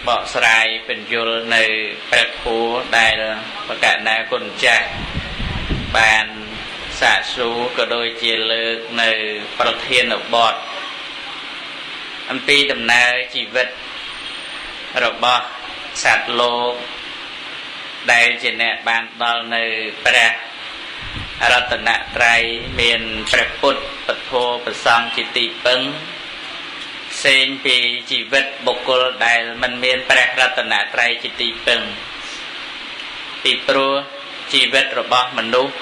បកស្រាយពន្យល់នៅព្រះធម៌ដែលបកណាគុណចាស់បានសាកសួរក៏ដូចជាលើកនៅប្រធានបទអំពីដំណើរជីវិតរបស់សត្វលោកដែលជាអ្នកបានដល់នៅព្រះរតនត្រ័យមានព្រះពុទ្ធពធប្រសង្ឃជាទីពឹងផ្សេងពីជីវិតបុគ្គលដែលមិនមានព្រះរតនត្រ័យជាទីពឹងពីព្រោះជីវិតរបស់មនុស្ស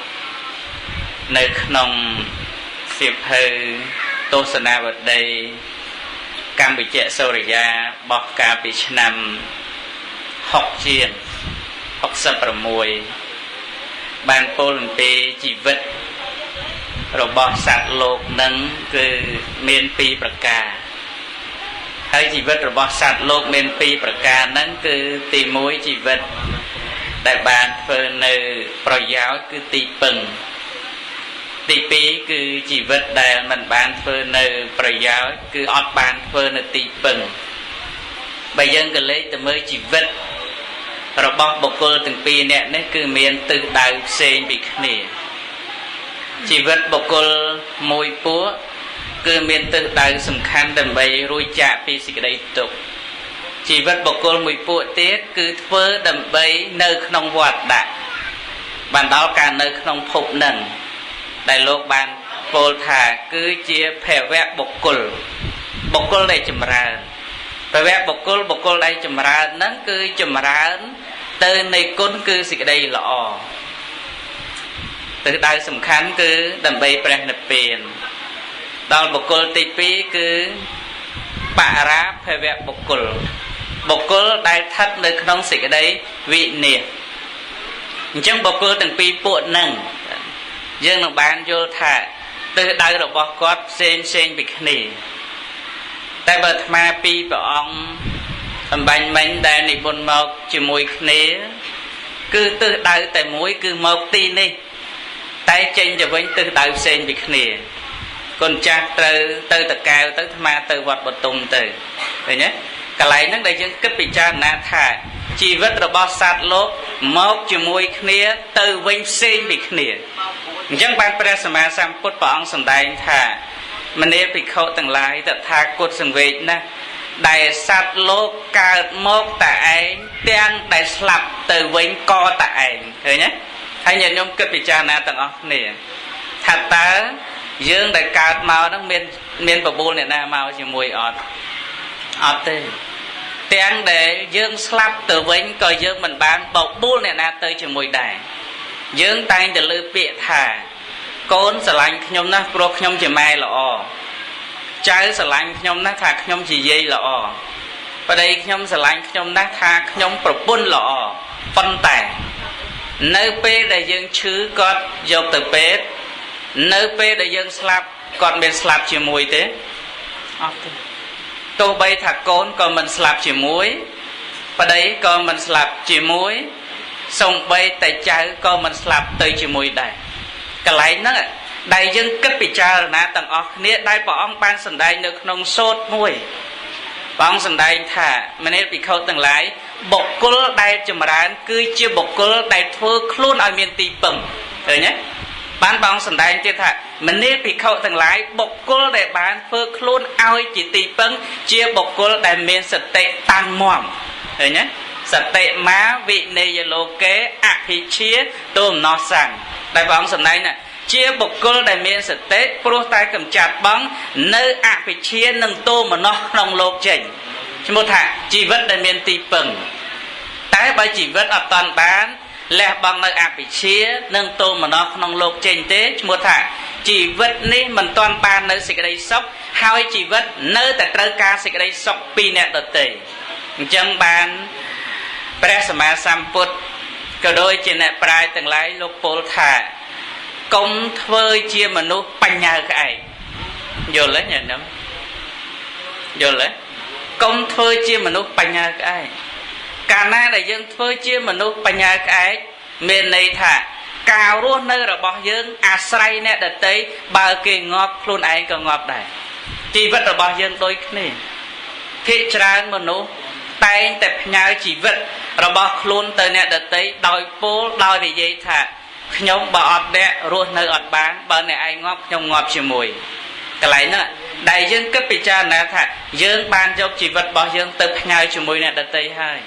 នៅក្នុងសៀវភៅទស្សនាវដ្តីកម្ពុជាសូរិយាបោះកាលពីឆ្នាំ6ជាង66បានពោលអំពីជីវិតរបស់សត្វលោកនឹងគឺមានពីរប្រការហើយជីវិតរបស់សត្វលោកមានពីរប្រការហ្នឹងគឺទី1ជីវិតដែលបានធ្វើនៅប្រយោជន៍គឺទីពឹងទី2គឺជីវិតដែលមិនបានធ្វើនៅប្រយោជន៍គឺអត់បានធ្វើនៅទីពឹងបើយើងក៏លេចទៅមើលជីវិតរបស់បុគ្គលទាំងពីរនាក់នេះគឺមានទិសដៅផ្សេងពីគ្នាជីវិតបុគ្គលមួយពួកគឺមានទិសដៅសំខាន់ដើម្បីរួចចាកពីសេចក្តីទុក្ខជីវិតបុគ្គលមួយពួកទៀតគឺធ្វើដើម្បីនៅក្នុងវត្តដាក់បានដល់ការនៅក្នុងភពនឹងដែលលោកបានពោលថាគឺជាភវៈបុគ្គលបុគ្គលដែលចម្រើនភវៈបុគ្គលបុគ្គលដែលចម្រើនហ្នឹងគឺចម្រើនទៅនៃគុណគឺសេចក្តីល្អទិសដៅសំខាន់គឺដើម្បីព្រះនិព្វានដល់បុគ្គលទី2គឺបរាភវៈបុគ្គលបុគ្គលដែលស្ថិតនៅក្នុងសេចក្តីវិនាសអញ្ចឹងបុគ្គលទាំងពីរពួកហ្នឹងយើងនឹងបានយល់ថាទិសដៅរបស់គាត់ផ្សេងផ្សេងពីគ្នាតែបើអាត្មាពីរព្រះអង្គអំបញ្ញមិញដែលនិមន្តមកជាមួយគ្នាគឺទិសដៅតែមួយគឺមកទីនេះតែចេញទៅវិញទិសដៅផ្សេងពីគ្នាគុណចាស់ត្រូវទៅតកែវទៅអាត្មាទៅវត្តបទុមទៅឃើញទេកន្លែងហ្នឹងដែលយើងគិតពិចារណាថាជីវិតរបស់សត្វលោកមកជាមួយគ្នាទៅវិញផ្សេងពីគ្នាអញ្ចឹងបានព្រះសម្មាសម្ពុទ្ធព្រះអង្គសម្ដែងថាមនាលភិក្ខុទាំងឡាយតថាគតសង្វេគណាស់ដែលសត្វលោកកើតមកតែឯងទាំងដែលស្លាប់ទៅវិញក៏តែឯងឃើញទេហើយញាតិញោមគិតពិចារណាទាំងអស់គ្នាថាតើយើងដែលកើតមកហ្នឹងមានបបួលអ្នកណាមកជាមួយអត់អត់ទេទាំងដែលយើងស្លាប់ទៅវិញក៏យើងមិនបានបបួលអ្នកណាទៅជាមួយដែរយើងតែងតែលើពាក្យថាកូនស្រឡាញ់ខ្ញុំណាស់ព្រោះខ្ញុំជាម៉ែល្អចៅស្រឡាញ់ខ្ញុំណាស់ថាខ្ញុំជាយាយល្អប្តីខ្ញុំស្រឡាញ់ខ្ញុំណាស់ថាខ្ញុំប្រពន្ធល្អប៉ុន្តែនៅពេលដែលយើងឈឺគាត់យកទៅពេទ្យនៅពេលដែលយើងស្លាប់គាត់មានស្លាប់ជាមួយទេអត់ទេទោះបីថាកូនក៏មិនស្លាប់ជាមួយប្តីក៏មិនស្លាប់ជាមួយសំបីតែចៅក៏មិនស្លាប់ទៅជាមួយដែរកន្លែងហ្នឹងដែលយើងគិតពិចារណាទាំងអស់គ្នាដែលព្រះអង្គបានសម្ដែងនៅក្នុងសូត្រមួយព្រះអង្គសម្ដែងថាមនាលភិក្ខុទាំងឡាយបុគ្គលដែលចម្រើនគឺជាបុគ្គលដែលធ្វើខ្លួនឲ្យមានទីពឹងឃើញទេបានព្រះអង្គសម្ដែងទៀតថាមនាលភិក្ខុទាំងឡាយបុគ្គលដែលបានធ្វើខ្លួនឲ្យជាទីពឹងជាបុគ្គលដែលមានសតិតាំងមាំឃើញទេសតិមាវិនយលោកេអភិជាទោមណោះសੰដែលព្រះអង្គសម្ដែងណាជាបុគ្គលដែលមានសតិព្រោះតែកំចាត់បងនៅអភិជានិងទោមនស្សក្នុងលោកចេញឈ្មោះថាជីវិតដែលមានទីពឹងតែបើជីវិតអត់តាន់បានលះបង់នៅអភិជានិងទោមនស្សក្នុងលោកចេញទេឈ្មោះថាជីវិតនេះមិនទាន់បាននៅសេចក្តីសុខហើយជីវិតនៅតែត្រូវការសេចក្តីសុខពីអ្នកដទៃអញ្ចឹងបានព្រះសម្មាសម្ពុទ្ធក៏ដូចជាអ្នកប្រាជ្ញទាំងឡាយលោកពោលថាកុំធ្វើជាមនុស្សបញ្ញាក្អែកយល់ទេញាតិញោមយល់ទេកុំធ្វើជាមនុស្សបញ្ញាក្អែកកាលណាដែលយើងធ្វើជាមនុស្សបញ្ញាក្អែកមានន័យថាការរស់នៅរបស់យើងអាស្រ័យអ្នកដទៃបើគេងាប់ខ្លួនឯងក៏ងាប់ដែរជីវិតរបស់យើងដូចគ្នាភាគច្រើនមនុស្ស តែងតែផ្ញើជីវិតរបស់ខ្លួនទៅអ្នកដទៃដោយពោលដោយនិយាយថាខ្ញុំបើអត់អ្នករស់នៅអត់បានបើអ្នកឯងងាប់ខ្ញុំងាប់ជាមួយកន្លែងហ្នឹងដែលយើងគិតពិចារណាថាយើងបានយកជីវិតរបស់យើងទៅផ្ញើជាមួយអ្នកដទៃហើយ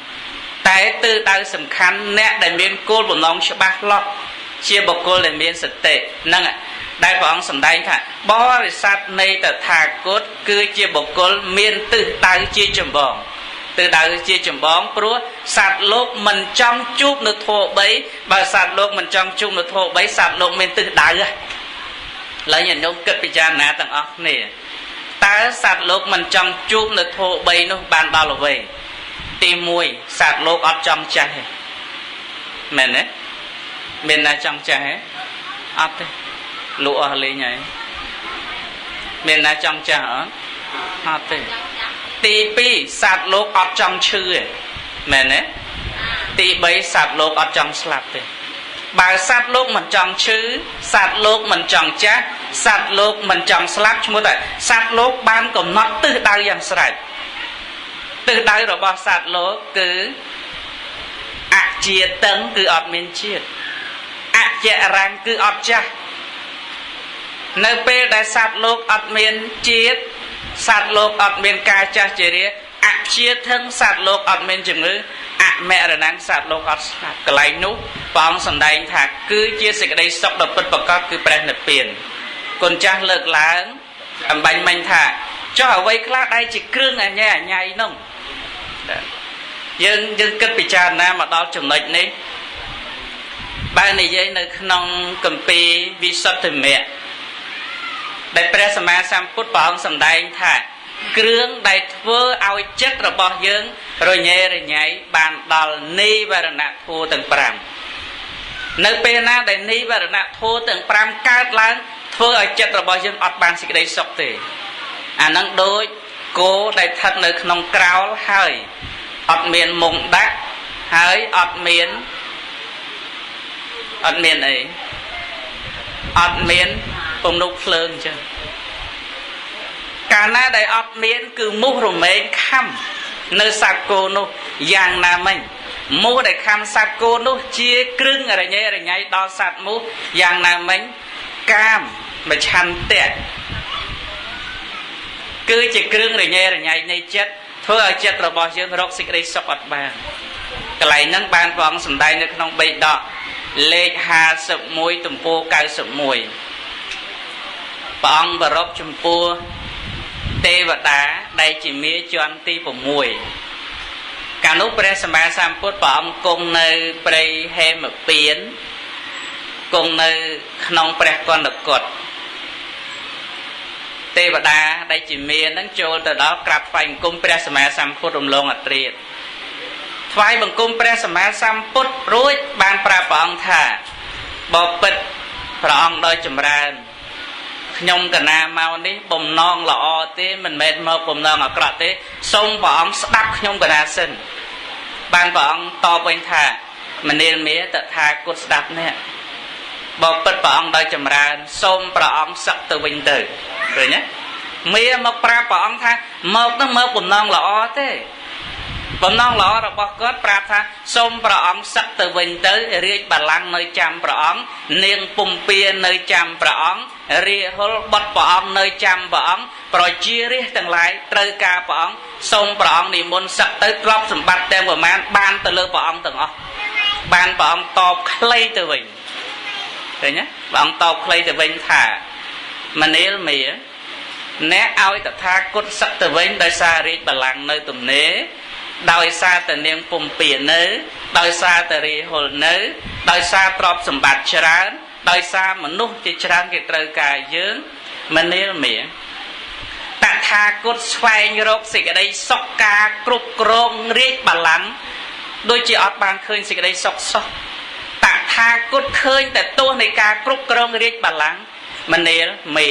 តែទិសដៅសំខាន់អ្នកដែលមានគោលបំណងច្បាស់លាស់ជាបុគ្គលដែលមានសតិហ្នឹងដែលព្រះអង្គសម្ដែងថាបរិស័ទនៃតថាគតគឺជាបុគ្គលមានទិសដៅជាចម្បងទិសដៅជាចម្បងព្រោះសត្វលោកមិនចង់ជួបនៅធម៌3បើសត្វលោកមិនចង់ជួបនៅធម៌3សត្វលោកមានទិសដៅឡើយញាតិញោមគិតពិចារណាទាំងអស់គ្នាតើសត្វលោកមិនចង់ជួបនៅធម៌3នោះបានដល់អ្វីទី1សត្វលោកអត់ចង់ចាស់ទេមែនទេមានណាចង់ចាស់ទេអត់ទេលក់អស់លេងហើយមានណាចង់ចាស់អត់អត់ទេទី2សត្វលោកអត់ចង់ឈឺទេមែនទេទី3សត្វលោកអត់ចង់ស្លាប់ទេបើសត្វលោកមិនចង់ឈឺសត្វលោកមិនចង់ចាស់សត្វលោកមិនចង់ស្លាប់ឈ្មោះតែសត្វលោកបានកំណត់ទិសដៅយ៉ាងស្រេចទិសដៅរបស់សត្វលោកគឺអជាតឹងគឺអត់មានជាតិអចរាំងគឺអត់ចាស់នៅពេលដែលសត្វលោកអត់មានជាតិសត្វលោកអត់មានការចាស់ជរាអព្យាធឹងសត្វលោកអត់មានជំងឺអមរណងសត្វលោកអត់ស្លាប់កន្លែងនោះព្រះអង្គសម្ដែងថាគឺជាសេចក្តីសុខដ៏ពិតប្រាកដគឺព្រះនិព្វានគុណចាស់លើកឡើងអំបញ្ញមិញថាចុះអ្វីខ្លះដែលជាគ្រឿងអញ្ញែអញ្ញៃនោះយើងគិតពិចារណាមកដល់ចំណុចនេះបើនិយាយនៅក្នុងគម្ពីរវិសុទ្ធិមគ្គដែលព្រះសម្មាសម្ពុទ្ធព្រះអង្គសម្ដែងថាគ្រឿងដែលធ្វើឲ្យចិត្តរបស់យើងរញ៉េរញ៉ៃបានដល់និវរណធម៌ទាំង5នៅពេលណាដែលនិវរណធម៌ទាំង5កើតឡើងធ្វើឲ្យចិត្តរបស់យើងអត់បានសេចក្តីសុខទេអានឹងដូចគោដែលស្ថិតនៅក្នុងក្រោលហើយអត់មានមុងដាក់ហើយអត់មានអីអត់មានពំនុកភ្លើងអញ្ចឹងកាលណាដែលអត់មានគឺមូសរមែងខំនៅសត្វគោនោះយ៉ាងណាមិញមូសដែលខំសត្វគោនោះជាគ្រឿងរញ៉េរញ៉ៃដល់សត្វមូសយ៉ាងណាមិញកាមមឆន្ទៈគឺជាគ្រឿងរញ៉េរញ៉ៃនៃចិត្តធ្វើឲ្យចិត្តរបស់យើងរកសេចក្តីសុខអត់បានកន្លែងហ្នឹងបានព្រះអង្គសម្ដែងនៅក្នុងបិដកលេខ51ទំព័រ91ព្រះអង្គប្ររពចំពោះទេវតាដែលជាមេជាន់ទី6កាលនោះព្រះសម្មាសម្ពុទ្ធព្រះអង្គគង់នៅព្រៃហេមពៀនគង់នៅក្នុងព្រះកណ្ដកុដទេវតាដែលជាមេនឹងចូលទៅដល់ក្រាបថ្វាយបង្គំព្រះសម្មាសម្ពុទ្ធរំលងអត្រាថ្វាយបង្គំព្រះសម្មាសម្ពុទ្ធរួចបានប្រាប់ព្រះអង្គថាបពិតព្រះអង្គដោយចម្រើនខ្ញុំកណាមកនេះបំណងល្អទេមិនមែនមកបំណងអាក្រក់ទេសូមព្រះអង្គស្ដាប់ខ្ញុំកណាសិនបានព្រះអង្គតបវិញថាមនាលមេតថាគតស្ដាប់នេះបពិតព្រះអង្គដោយចម្រើនសូមព្រះអង្គសឹកទៅវិញទៅឃើញទេមាមកប្រាប់ព្រះអង្គថាមកនឹងមកបំណងល្អទេបំណងល្អរបស់គាត់ប្រាប់ថាសូមព្រះអង្គសឹកទៅវិញទៅរាជបល្ល័ង្កនៅចាំព្រះអង្គនាងពុំពៀនៅចាំព្រះអង្គរាហុលបុត្រព្រះអង្គនៅចាំព្រះអង្គប្រជារាស្ត្រទាំងឡាយត្រូវការព្រះអង្គសូមព្រះអង្គនិមន្តសឹកទៅទ្រព្យសម្បត្តិទាំងប្រមាណបានទៅលើព្រះអង្គទាំងអស់បានព្រះអង្គតបខ្លីទៅវិញឃើញទេព្រះអង្គតបខ្លីទៅវិញថាមនាលមាអ្នកឲ្យតថាគតសឹកទៅវិញដោយសាររាជបល្ល័ង្កនៅទំនេរដោយសារតែនាងពុំពៀនៅដោយសារតែរាហុលនៅដោយសារទ្រព្យសម្បត្តិច្រើនដោយសារមនុស្សជាច្រើនគេត្រូវការយើងមនាលមាតថាគតស្វែងរកសេចក្តីសុខការគ្រប់គ្រងរាជបល្ល័ង្កដូចជាអត់បានឃើញសេចក្តីសុខសោះតថាគតឃើញតែទោសនៃការគ្រប់គ្រងរាជបល្ល័ង្កមនាលមា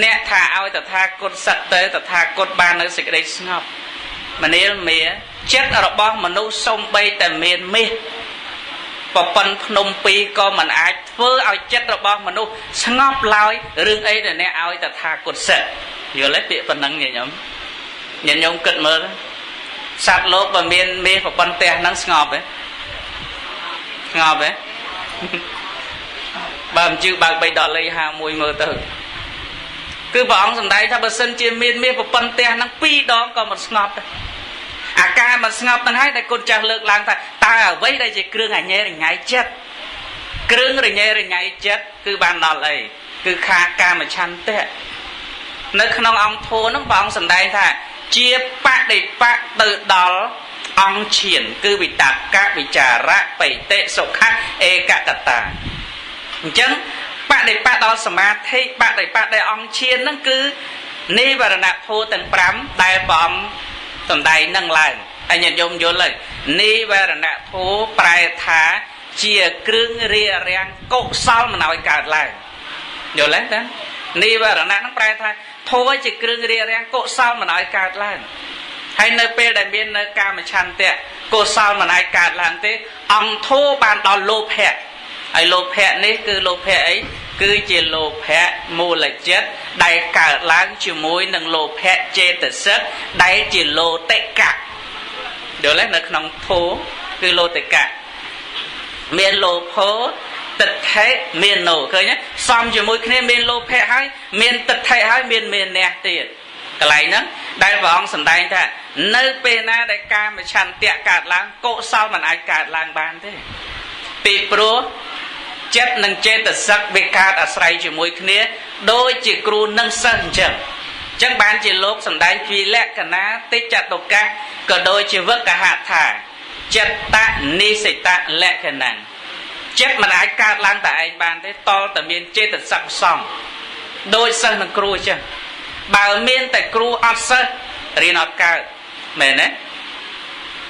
អ្នកថាឲ្យតថាគតសឹកទៅតថាគតបាននៅសេចក្តីស្ងប់មនាលមាចិត្តរបស់មនុស្សសំបីតែមានមាសប្រពន្ធភ្នំពីរក៏មិនអាចធ្វើឲ្យចិត្តរបស់មនុស្សស្ងប់ឡើយរឿងអីដែលអ្នកឲ្យតថាគតសឹកយល់ទេពាក្យប៉ុណ្ណឹងញាតិញោមញាតិញោមគិតមើល សត្វលោកបើមានមាសប្រពន្ធផ្ទះហ្នឹងស្ងប់ទេស្ងប់ទេបើមិនជឿបើក3ដល់លេខ51មើលទៅគឺព្រះអង្គសម្ដែងថាបើសិនជាមានមាសប្រពន្ធផ្ទះហ្នឹងពីរដងក៏មិនស្ងប់ដែរអាការមិនស្ងប់ហ្នឹងហើយដែលគុណចាស់លើកឡើងថាតើអ្វីដែលជាគ្រឿងអញែរញ៉ៃចិត្តគ្រឿងរញ៉េរញ៉ៃចិត្តគឺបានដល់អីគឺខាកាមឆន្ទៈនៅក្នុងអង្គធម៌ហ្នឹងព្រះអង្គសម្ដែងថាជាបដិបៈទៅដល់អង្គឈានគឺវិតកវិចារៈបិតិសុខៈឯកកតាអញ្ចឹងបដិបៈដល់សមាធិបដិបៈដែលអង្គឈានហ្នឹងគឺនិវរណធម៌ទាំង5ដែលព្រះអង្គសម្ដែងនឹងឡើងហើយញាតិញោមយល់ហើយនិវរណធម៌ប្រែថាជាគ្រឿងរារាំងកុសលមិនឲ្យកើតឡើងយល់ទេតានិវរណៈហ្នឹងប្រែថាធម៌ជាគ្រឿងរារាំងកុសលមិនឲ្យកើតឡើងហើយនៅពេលដែលមាននៅកាមឆន្ទៈកុសលមិនអាចកើតឡើងទេអង្គធម៌បានដល់លោភៈហើយលោភៈនេះគឺលោភៈអីគឺជាលោភៈមូលចិត្តដែលកើតឡើងជាមួយនឹងលោភៈចេតសិកដែលជាលោតិកៈយល់ទេនៅក្នុងធម៌គឺលោតិកៈមានលោភោទិដ្ឋិមានណូឃើញទេសំជាមួយគ្នាមានលោភៈហើយមានទិដ្ឋិហើយមានមានះទៀតកន្លែងហ្នឹងដែលព្រះអង្គសម្ដែងថានៅពេលណាដែលកាមឆន្ទៈកើតឡើងកុសលមិនអាចកើតឡើងបានទេពីព្រោះចិត្តនិងចេតសិកវាកើតអាស្រ័យជាមួយគ្នាដូចជាគ្រូនិងសិស្សអញ្ចឹងអញ្ចឹងបានជាលោកសម្ដែងពីលក្ខណៈតិចតុកៈក៏ដូចជាវកហថាចិត្តនិសិតលក្ខណៈចិត្តមិនអាចកើតឡើងតែឯងបានទេតតែមានចេតសិកផ្សំដូចសិស្សនិងគ្រូអញ្ចឹងបើមានតែគ្រូអត់សិស្សរៀនអត់កើតមែនទេ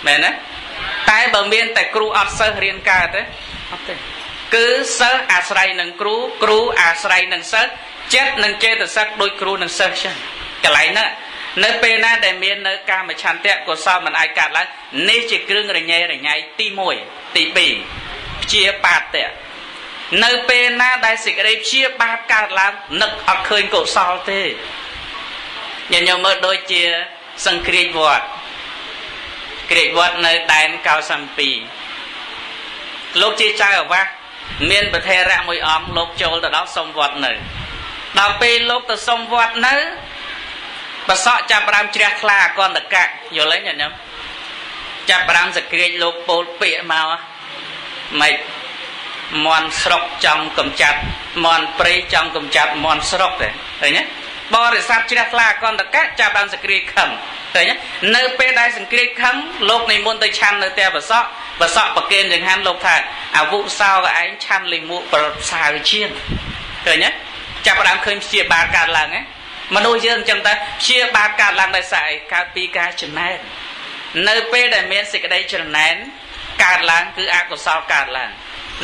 មែនទេតែបើមានតែគ្រូអត់សិស្សរៀនកើតទេអត់ទេគឺសិស្សអាស្រ័យនឹងគ្រូគ្រូអាស្រ័យនឹងសិស្សចិត្តនិងចេតសិកដូចគ្រូនិងសិស្សចឹងកន្លែងហ្នឹងនៅពេលណាដែលមាននៅកាមឆន្ទៈកុសលមិនអាចកើតឡើងនេះជាគ្រឿងរញ៉េរញ៉ៃទី1ទី2ព្យាបាទៈនៅពេលណាដែលសេចក្តីព្យាបាទកើតឡើងនឹកអត់ឃើញកុសលទេញញមើលដូចជាសង្គ្រាចវត្តគ្រាចវត្តនៅដែនកោសំពីលោកជាចៅអាវាសមានប្រធរៈមួយអង្គលោកចូលទៅដល់សុំវត្តនៅដល់ពេលលោកទៅសុំវត្តនៅបសក់ចាប់ផ្ដើមជ្រះថ្លាអកន្តកៈយល់ទេញញឹមចាប់ផ្ដើមសក្រាចលោកពោលពាក្យមកម៉េចមន់ស្រុកចង់កំចាត់មន់ព្រៃចង់កំចាត់មន់ស្រុកទេឃើញទេបរិស័ទជ្រះថ្លាអកន្តកៈចាប់បានសក្រាចខឹងឃើញទេនៅពេលដែលសង្គ្រាចខឹងលោកនិមន្តទៅឆាន់នៅផ្ទះបសក់បសក់ប្រគេនចង្ហាន់លោកថាអាវុសោក៏ឯងឆាន់លិមួកប្រសើរជាងឃើញទេចាប់ផ្ដើមឃើញព្យាបាទកើតឡើងហ៎មនុស្សយើងអញ្ចឹងតើព្យាបាទកើតឡើងដោយសារអីកើតពីការចំណែននៅពេលដែលមានសេចក្តីចំណែនកើតឡើងគឺអកុសលកើតឡើង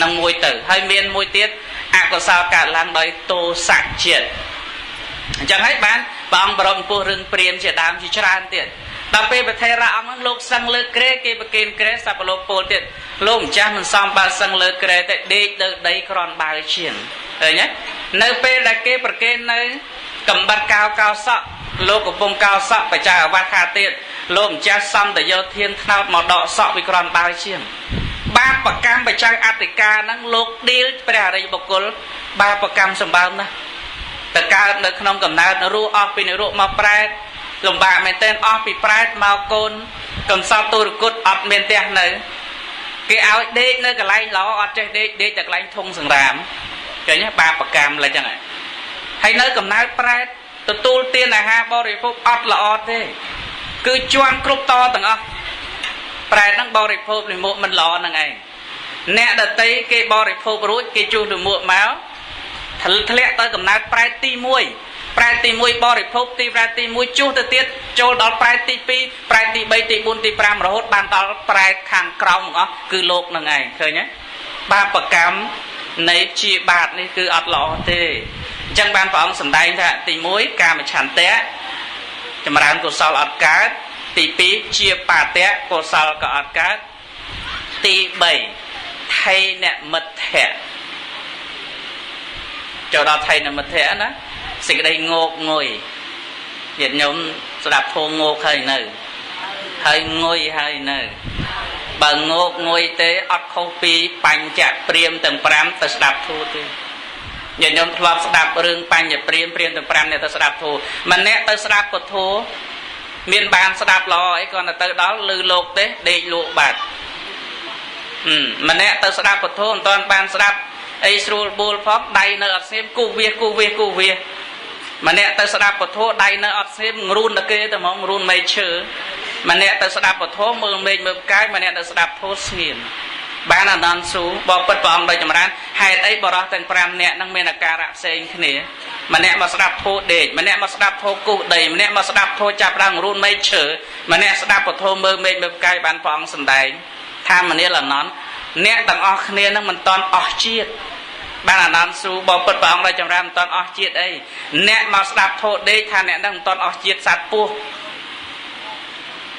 នឹងមួយទៅហើយមានមួយទៀតអកុសលកើតឡើងដោយទោសៈចិត្តអញ្ចឹងហើយបានព្រះអង្គប្រំពោះរឿងព្រាមជាដើមជាច្រើនទៀតដល់ពេលប្រធេរៈអង្គហ្នឹងលោកសឹងលើក្រែគេប្រគេនក្រែសពលោកពោលទៀតលោកម្ចាស់មិនសមបើសឹងលើក្រែទេដេកលើដីក្រន់បើជាងឃើញទេនៅពេលដែលគេប្រគេននៅកំបិតកោកោសក់លោកកំពុងកោសក់បច្ចាអាវាសថាទៀតលោកម្ចាស់សំតយកធានថ្នោតមកដកសក់ពីក្រន់បើជាងបាបកម្មបច្ច័យអតិកាហ្នឹងលោកឌីលព្រះអរិយបុគ្គលបាបកម្មសម្បើមណាស់ទៅកើតនៅក្នុងកំណើតរស់អស់ពីនិរោធមកប្រែតលំបាកមែនទែនអស់ពីប្រែតមកកូនកំសត់ទុរគតអត់មានផ្ទះនៅគេឲ្យដេកនៅកន្លែងល្អអត់ចេះដេកដេកតែកន្លែងធុងសង្រាមឃើញទេបាបកម្មឡើយចឹងហើយនៅកំណើតប្រែតទទួលទានអាហារបរិភោគអត់ល្អទេគឺជាន់គ្រប់តទាំងអស់ប្រែតហ្នឹងបរិភោគលិមួកមិនល្អហ្នឹងឯងអ្នកដតីគេបរិភោគរួចគេជួសលិមួកមកធ្លាក់ទៅកំណើតប្រែតទី1ប្រែតទី1បរិភោគទីប្រែតទី1ជួសទៅទៀតចូលដល់ប្រែតទី2ប្រែតទី3ទី4ទី5រហូតបានដល់ប្រែតខាងក្រោមទាំងអស់គឺលោកហ្នឹងឯងឃើញទេបាបកម្មនៃជាបាតនេះគឺអត់ល្អទេអញ្ចឹងបានព្រះអង្គសម្ដែងថាទី1កាមឆន្ទៈចម្រើនកុសលអត់កើតទី2ជាបាតៈកុសលក៏អត់កើតទី3ថៃនមិទ្ធៈចូលដល់ថៃនមិទ្ធៈណាសេចក្តីងោកងុយញាតិញោមស្ដាប់ធម៌ងោកហើយនៅ ហើយងុយហើយនៅបើងោកងុយទេអត់ខុសពីបញ្ចព្រាមទាំង5ទៅស្ដាប់ធម៌ទេញាតិញោមធ្លាប់ស្ដាប់រឿងបញ្ញព្រាមព្រាមទាំង5អ្នកទៅស្ដាប់ធម៌ម្នាក់ទៅស្ដាប់ពធមានបានស្ដាប់ល្អអីគាត់ទៅដល់ឮលោកទេដេកលក់បាត់ម្នាក់ទៅស្ដាប់ពធមិនតាន់បានស្ដាប់អីស្រួលបួលផងដៃនៅអត់ស្ងៀមគូវាសគូវាសគូវាសម្នាក់ទៅស្ដាប់ពធដៃនៅអត់ស្ងៀមរូនតែគេទៅហ្មងរូនមេឃឈើម្នាក់ទៅស្ដាប់ពធមើលមេឃមើលផ្កាយម្នាក់ទៅស្ដាប់ធម៌ស្ងៀមបានអានន្ទស៊ូបបិទ្ធព្រះអង្គដោយចម្រើនហេតុអីបរោះទាំង5នាក់នឹងមានអាការៈផ្សេងគ្នាម្នាក់មកស្ដាប់ធម៌ដេកម្នាក់មកស្ដាប់ធម៌គូសដីម្នាក់មកស្ដាប់ធម៌ចាប់ដើមរូនមេឃឈើម្នាក់ស្ដាប់ពធមើលមេឃមើលផ្កាយបានព្រះអង្គសម្ដែងថាមនាលអនន្តអ្នកទាំងអស់គ្នានឹងមិនតន់អស់ជាតិបានអានន្ទស៊ូបបិទ្ធព្រះអង្គដោយចម្រើនមិនតន់អស់ជាតិអីអ្នកមកស្ដាប់ធម៌ដេកថាអ្នកនឹងមិនតន់អស់ជាតិសត្វពស់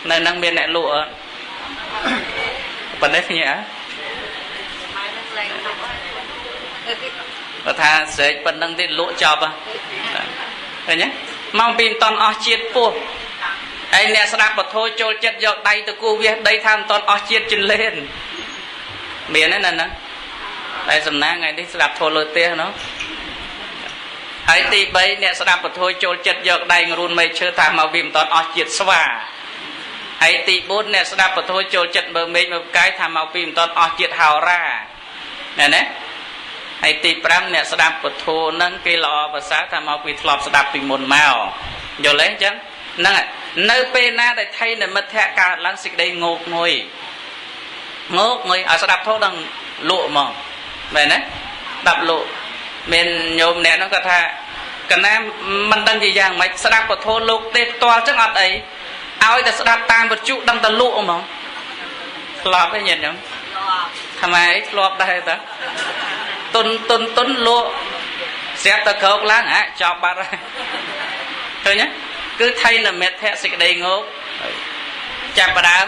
នៅនឹងមានអ្នកលក់អត់ប៉ុណ្ណេះភ្ញាក់បើថាស្រែកប៉ុណ្្នឹងទេលក់ចប់ឃើញទេមកពីមិនតន់អស់ជាតិពោះហើយអ្នកស្ដាប់បទចូលចិត្តយកដៃទៅគូវាសដីថាមិនតន់អស់ជាតិជន្លេនមានទេណាហ្នឹងតែសំណាងថ្ងៃនេះស្ដាប់ធម៌លើផ្ទះណោះហើយទី3អ្នកស្ដាប់ពធចូលចិត្តយកដៃរូនមេឈើថាមកវាមិនតន់អស់ជាតិស្វាហើយទី4អ្នកស្ដាប់ពធចូលចិត្តមើលមេឃមើលផ្កាយថាមកពីមិនតន់អស់ជាតិហោរាណែណាហើយទី5អ្នកស្ដាប់ពធហ្នឹងគេល្អប្រសើរថាមកពីធ្លាប់ស្ដាប់ពីមុនមកយល់ទេអញ្ចឹងហ្នឹងនៅពេលណាដែលថៃនិមិត្តៈកើតឡើងសេចក្តីងោកងុយងោកងុយឲ្យស្ដាប់ធម៌ដល់លក់ហ្មងមែនទេស្ដាប់លក់មានញោមអ្នកហ្នឹងគាត់ថាកណាមិនដឹងជាយ៉ាងម៉េចស្ដាប់ពធលោកទេផ្ទាល់ចឹងអត់អីឲ្យតែស្ដាប់តាមវិទ្យុដឹងតែលក់ហ្មងធ្លាប់ទេញាតិញោមខ្មែរអីធ្លាប់ដែរតាតុនតុនតុនលក់ស្រាប់តែក្រោកឡើងហ่ะចប់បាត់ហើយឃើញទេគឺថៃនិមិត្តៈសេចក្តីងោកចាប់ផ្ដើម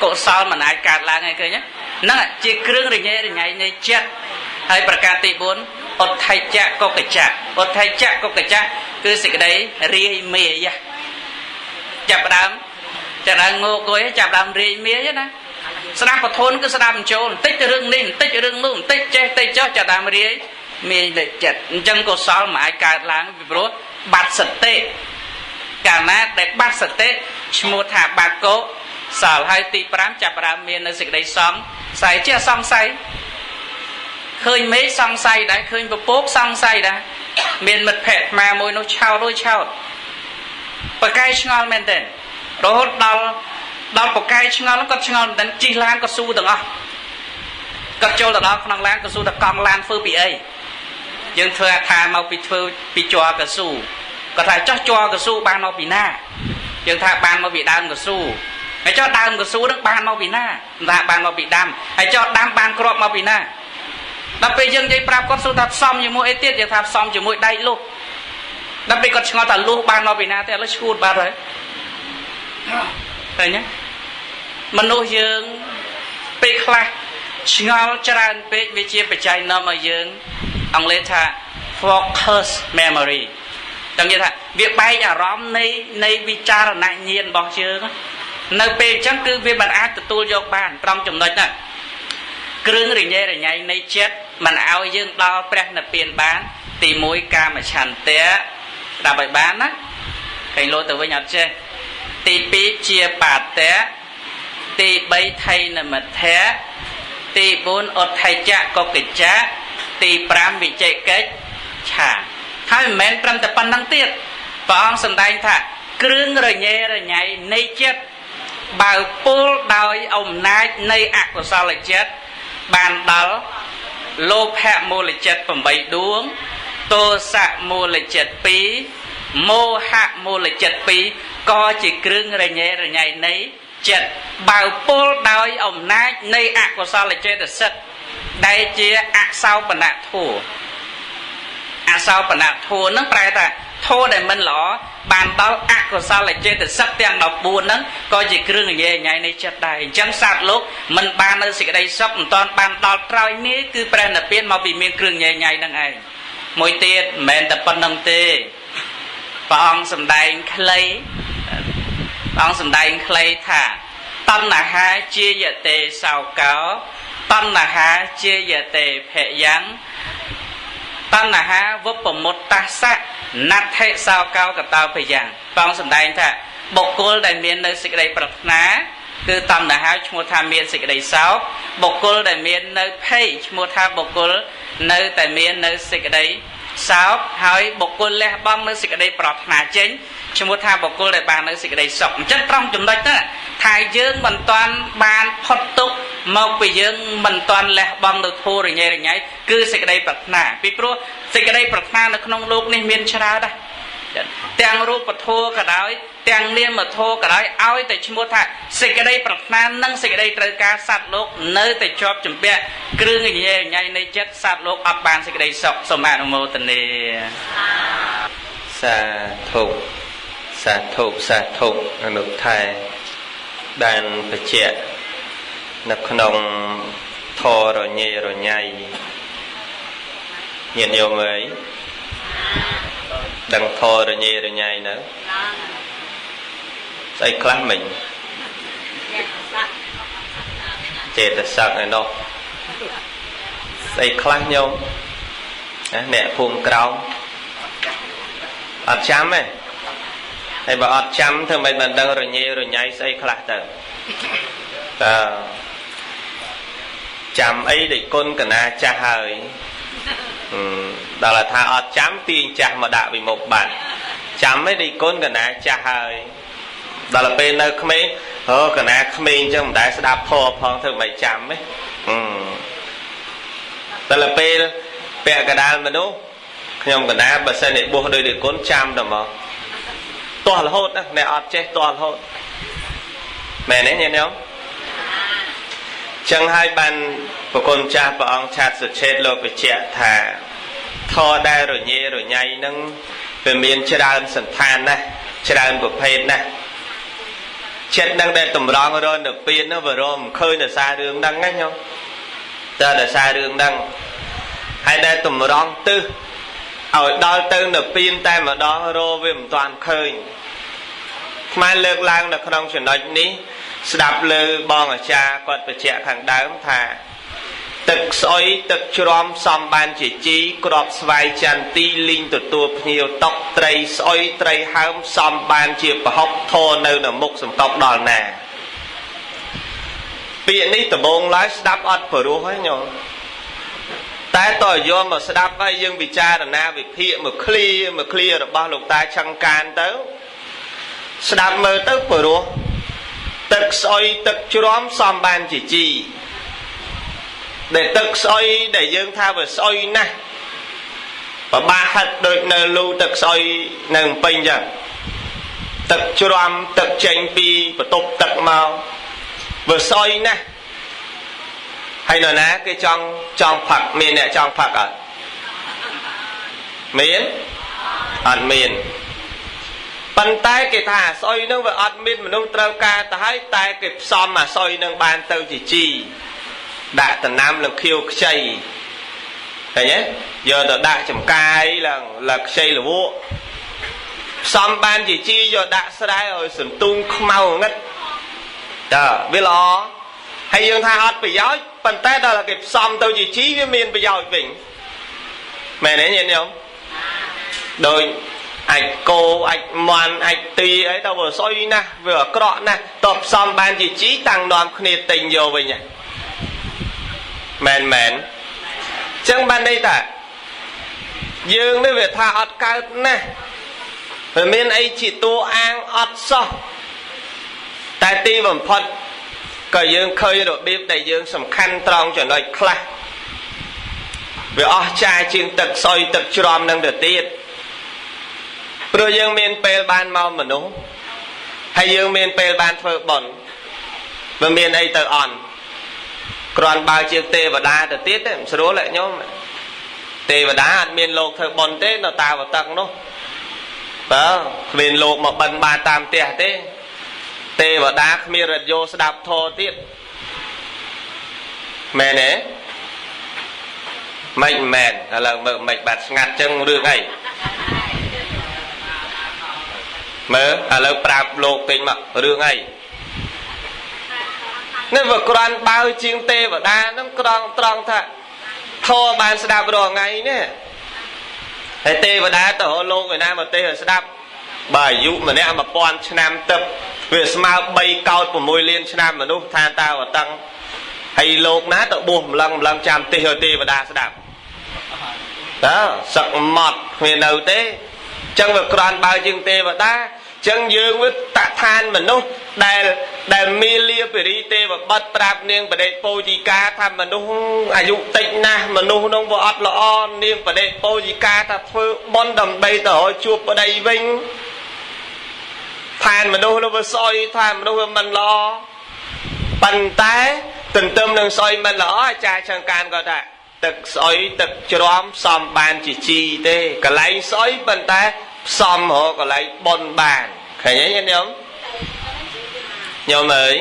កុសលមិនអាចកើតឡើងហើយឃើញទេហ្នឹងជាគ្រឿងរញ៉េរញ៉ៃនៃចិត្តហើយប្រការទី4ឧទ្ធិច្ចៈកុកច្ចៈឧទ្ធិច្ចៈកុកច្ចៈគឺសេចក្តីរាយមេយចាប់ផ្ដើមចាប់ដើមងោកងុយចាប់ដើមរាយមេយណាស្ដាប់ពធនគឺស្ដាប់បញ្ចូលបន្តិចរឿងនេះបន្តិចរឿងនោះបន្តិចចេះបន្តិចចុះចាប់ដើមរាយមេយលើចិត្តអញ្ចឹងកុសលមិនអាចកើតឡើងពីព្រោះបាត់សតិកាលណាដែលបាត់សតិឈ្មោះថាបាត់កុសលហើយទី5ចាប់ដើមមាននៅសេចក្តីសង្ស័យជាសង្ស័យឃើញមេឃសង្ស័យដែរឃើញពពកសង្ស័យដែរមានមិត្តភក្តិអាមួយនោះឆោតដូចឆោតបកែឆ្ងល់មែនទេរហូតដល់បកែឆ្ងល់គាត់ឆ្ងល់មែនទេជិះឡានក៏ស៊ូទាំងអស់គាត់ចូលទៅដល់ក្នុងឡានក៏ស៊ូតែកង់ឡានធ្វើពីអីយើងធ្វើអាថាមកពីធ្វើពីជ័រកស៊ូគាត់ថាចោះជ័រកស៊ូបានមកពីណាយើងថាបានមកពីដើមកស៊ូហើយចោះដើមកស៊ូនឹងបានមកពីណាថាបានមកពីដាំហើយចោះដាំបានគ្រាប់មកពីណាដល់ពេលយើងនិយាយប្រាប់គាត់សួរថាផ្សំជាមួយអីទៀតយើងថាផ្សំជាមួយដែកលុះដល់ពេលគាត់ឆ្ងល់ថាលុះបានមកពីណាទេឥឡូវឈួតបាត់ហើយឃើញទេមនុស្សយើងពេលខ្លះឆ្ងល់ច្រើនពេកវាជាបច្ច័យនាំឲ្យយើងអង់គ្លេសថា focus memory ចង់និយាយថាវាបែកអារម្មណ៍នៃវិចារណញ្ញាណរបស់យើងនៅពេលអញ្ចឹងគឺវាមិនអាចទទួលយកបានត្រង់ចំណុចហ្នឹងគ្រឿងរញ៉េរញ៉ៃនៃចិត្តមិនឲ្យយើងដល់ព្រះនិព្វានបានទី1កាមឆន្ទៈស្ដាប់ឲ្យបានណាឃើញលោទៅវិញអត់ចេះទី2ជាបាតៈទី3ថៃនមិទ្ធៈទី4ឧទ្ធិច្ចៈកុកិច្ចៈទី5វិជិកិច្ចឆាហើយមិនមែនត្រឹមតែប៉ុណ្្នឹងទៀតព្រះអង្គសម្ដែងថាគ្រឿងរញ៉េរញ៉ៃនៃចិត្តបើពុលដោយអំណាចនៃអកុសលចិត្តបានដល់លោភៈមូលចិត្ត8ដួងទោសៈមូលចិត្ត2មោហៈមូលចិត្ត2ក៏ជាគ្រឿងរញ៉េរញ៉ៃនៃចិត្តបើពុលដោយអំណាចនៃអកុសលចេតសិកដែលជាអសោបនធัวអសោបនធัวនឹងប្រែថាធัวដែលមិនល្អបានដល់អកុសលចេតសិកទាំង14ហ្នឹងក៏ជាគ្រឿងញ៉ៃញ៉ៃនៃចិត្តដែរអញ្ចឹងសត្វលោកមិនបាននៅសេចក្តីសុខមិនតាន់បានដល់ត្រើយនេះគឺព្រះនិព្វានមកពីមានគ្រឿងញ៉ៃញ៉ៃហ្នឹងឯងមួយទៀតមិនមែនតែប៉ុណ្្នឹងទេព្រះអង្គសម្ដែងខ្លីព្រះអង្គសម្ដែងខ្លីថា តណ្ហាជាយតេសោកោតណ្ហាជាយតេភយ៉ាងតណ្ហាវពមុតតស្សៈណដ្ឋិសោកោកតោភយ៉ាងបងសម្ដែងថាបុគ្គលដែលមាននៅសេចក្តីប្រាថ្នាគឺតណ្ហាឈ្មោះថាមានសេចក្តីសោកបុគ្គលដែលមាននៅភ័យឈ្មោះថាបុគ្គលនៅតែមាននៅសេចក្តីសោកហើយបុគ្គលលះបង់នៅសេចក្តីប្រាថ្នាចេញឈ្មោះថាបុគ្គលដែលបាននៅសេចក្តីសុខអញ្ចឹងត្រង់ចំណុចហ្នឹងថាយើងមិនតាន់បានផុតទុក្ខមកពីយើងមិនតាន់លះបង់នៅធូររញ៉េរញ៉ៃគឺសេចក្តីប្រាថ្នាពីព្រោះសេចក្តីប្រាថ្នានៅក្នុងលោកនេះមានច្រើនណាស់ទាំងរូបធម៌ក៏ដោយទាំងនាមធម៌ក៏ដោយឲ្យតែឈ្មោះថាសេចក្តីប្រាថ្នានិងសេចក្តីត្រូវការសត្វលោកនៅតែជាប់ជំពាក់គ្រឿងញ៉េញ៉ៃនៃចិត្តសត្វលោកអត់បានសេចក្តីសុខសូមអនុមោទនា សាធុសាធុសាធុអនុថែបានបញ្ជាក់នៅក្នុងធររញ៉េរញ៉ៃញាតិញោមអើយដឹងធររញ៉េរញ៉ៃនៅស្អីខ្លះមិញចេតសឹកឯនោះស្អីខ្លះញោមអ្នកភូមិក្រោមអត់ចាំទេហើយបើអត់ចាំធ្វើម៉េចមិនដឹងរញ៉េរញ៉ៃស្អីខ្លះទៅតើចាំអីដូចគុណកណាចាស់ហើយដល់ថាអត់ចាំទាញចាស់មកដាក់ពីមុខបាត់ចាំអីដូចគុណកណាចាស់ហើយដល់ពេលនៅក្មេងហ៎កណាក្មេងអញ្ចឹងមិនដែលស្ដាប់ធម៌ផងធ្វើម៉េចចាំទេដល់ពេលពាក់កដាលមនុស្សខ្ញុំកណាបើសិនជាបួសដោយដូចគុណចាំតែមកទាស់រហូតណាអ្នកអត់ចេះទាស់រហូតមែនទេញាតិញោមចឹងហើយបានប្រគុណចាស់ព្រះអង្គឆាតសុឆេតលោកបញ្ជាក់ថាធរដែលរញ៉េរញ៉ៃនឹងវាមានច្រើនសន្តានណាស់ច្រើនប្រភេទណាស់ចិត្តនឹងដែលតម្រង់រនពៀននោះវារមឃើញដោយសាររឿងហ្នឹងណាញោមតើដោយសាររឿងហ្នឹងហើយដែលតម្រង់ទិសឲ្យដល់ទៅនៅពៀនតែម្ដងរវាមិនតាន់ឃើញខ្មែរលើកឡើងនៅក្នុងចំណុចនេះស្ដាប់លើបងអាចារ្យគាត់បញ្ជាក់ខាងដើមថាទឹកស្អុយទឹកជ្រាំសំបានជាជីក្របស្វាយចន្ទីលីងទទួលភ្ញៀវតុកត្រីស្អុយត្រីហើមសំបានជាប្រហុកធរនៅនៅមុខសំកប់ដល់ណាពាក្យនេះដំបងឡើយស្ដាប់អត់ព្រោះហើយញោមតែតើយកមកស្ដាប់ហើយយើងពិចារណាវិភាគមួយឃ្លាមួយឃ្លារបស់លោកតាឆឹងកានទៅស្ដាប់មើលទៅព្រោះទឹកស្អុយទឹកជ្រាំសំបានជាជីដែលទឹកស្អុយដែលយើងថាវាស្អុយណាស់ពិបាកហិតដូចនៅលូទឹកស្អុយនៅពេញចឹងទឹកជ្រាំទឹកចេញពីបន្ទប់ទឹកមកវាស្អុយណាស់ហើយនរណាគេចង់ផឹកមានអ្នកចង់ផឹកអត់មានអត់មានប៉ុន្តែគេថាស្អុយនឹងវាអត់មានមនុស្សត្រូវការទៅហើយតែគេផ្សំអាស្អុយនឹងបានទៅជាជីដាក់តំណាំនឹងខៀវខ្ចីឃើញទេយកទៅដាក់ចំកាយឡើងឡើងខ្ចីលវក់ផ្សំបានជាជីយកដាក់ស្រែឲ្យសន្ទុងខ្មៅងឹតតើវាល្អហើយយើងថាអត់ប្រយោជន៍ប៉ុន្តែដល់គេផ្សំទៅជាជីវាមានប្រយោជន៍វិញមែនទេញាតិញោមដោយអាចគោអាចមន់អាចទីអីទៅវាស្អុយណាស់វាអាក្រក់ណាស់តបផ្សំបានជាជីតាំងនាំគ្នាទិញយកវិញមែនមែនចឹងបានន័យថាយើងនេះវាថាអត់កើតណាស់វាមានអីជាតួអាងអត់សោះតែទីបំផុតក៏យើងឃើញរបៀបដែលយើងសំខាន់ត្រង់ចំណុចខ្លះវាអស់ចាជាងទឹកស្អុយទឹកជ្រាំនឹងទៅទៀតព្រោះយើងមានពេលបានមកមនុស្សហើយយើងមានពេលបានធ្វើបុណ្យវាមានអីទៅអន់គ្រាន់បើជាងទេវតាទៅទៀតទេមិនស្រួលទេញោមទេវតាអត់មានលោកធ្វើបុណ្យទេនៅតាវតឹកនោះបើគ្មានលោកមកបិណ្ឌបាតតាមផ្ទះទេទេវតាគ្មានរថយោស្ដាប់ធម៌ទៀតមែនទេមិនមែនឥឡូវមើលមិនបាត់ស្ងាត់ចឹងរឿងអីមើលឥឡូវប្រាប់លោកពេញមករឿងអី នេះវាក្រាន់បើជាងទេវតាហ្នឹងក្រងត្រង់ថាធម៌បានស្ដាប់រាល់ថ្ងៃនេះហើយទេវតាទៅរកលោកឯណាមកទេឲ្យស្ដាប់បើអាយុម្នាក់1000ឆ្នាំទឹកវាស្មើ3កោត6លានឆ្នាំមនុស្សថាតើអតឹងហើយលោកណាទៅបួសម្លឹងម្លឹងចាំទេសឲ្យទេវតាស្ដាប់តើសឹកម៉ត់គ្មាននៅទេចឹងវាក្រាន់បើជាងទេវតាចឹងយើងវាតឋានមនុស្សដែលមាលាពិរីទេវបុត្រប្រាប់នាងបដិពោជិកាថាមនុស្សអាយុតិចណាស់មនុស្សនោះវាអត់ល្អនាងបដិពោជិកាថាធ្វើបុណ្យដើម្បីទៅរកជួបប្តីវិញឋានមនុស្សនោះវាស្អុយឋានមនុស្សវាមិនល្អប៉ុន្តែទន្ទឹមនឹងស្អុយមិនល្អអាចារ្យចង្កានក៏ថាទឹកស្អុយទឹកជ្រាំសំបានជាជីទេកន្លែងស្អុយប៉ុន្តែផ្សំរកកន្លែងបុណ្យបានឃើញទេញាតិញោមញោមអើយ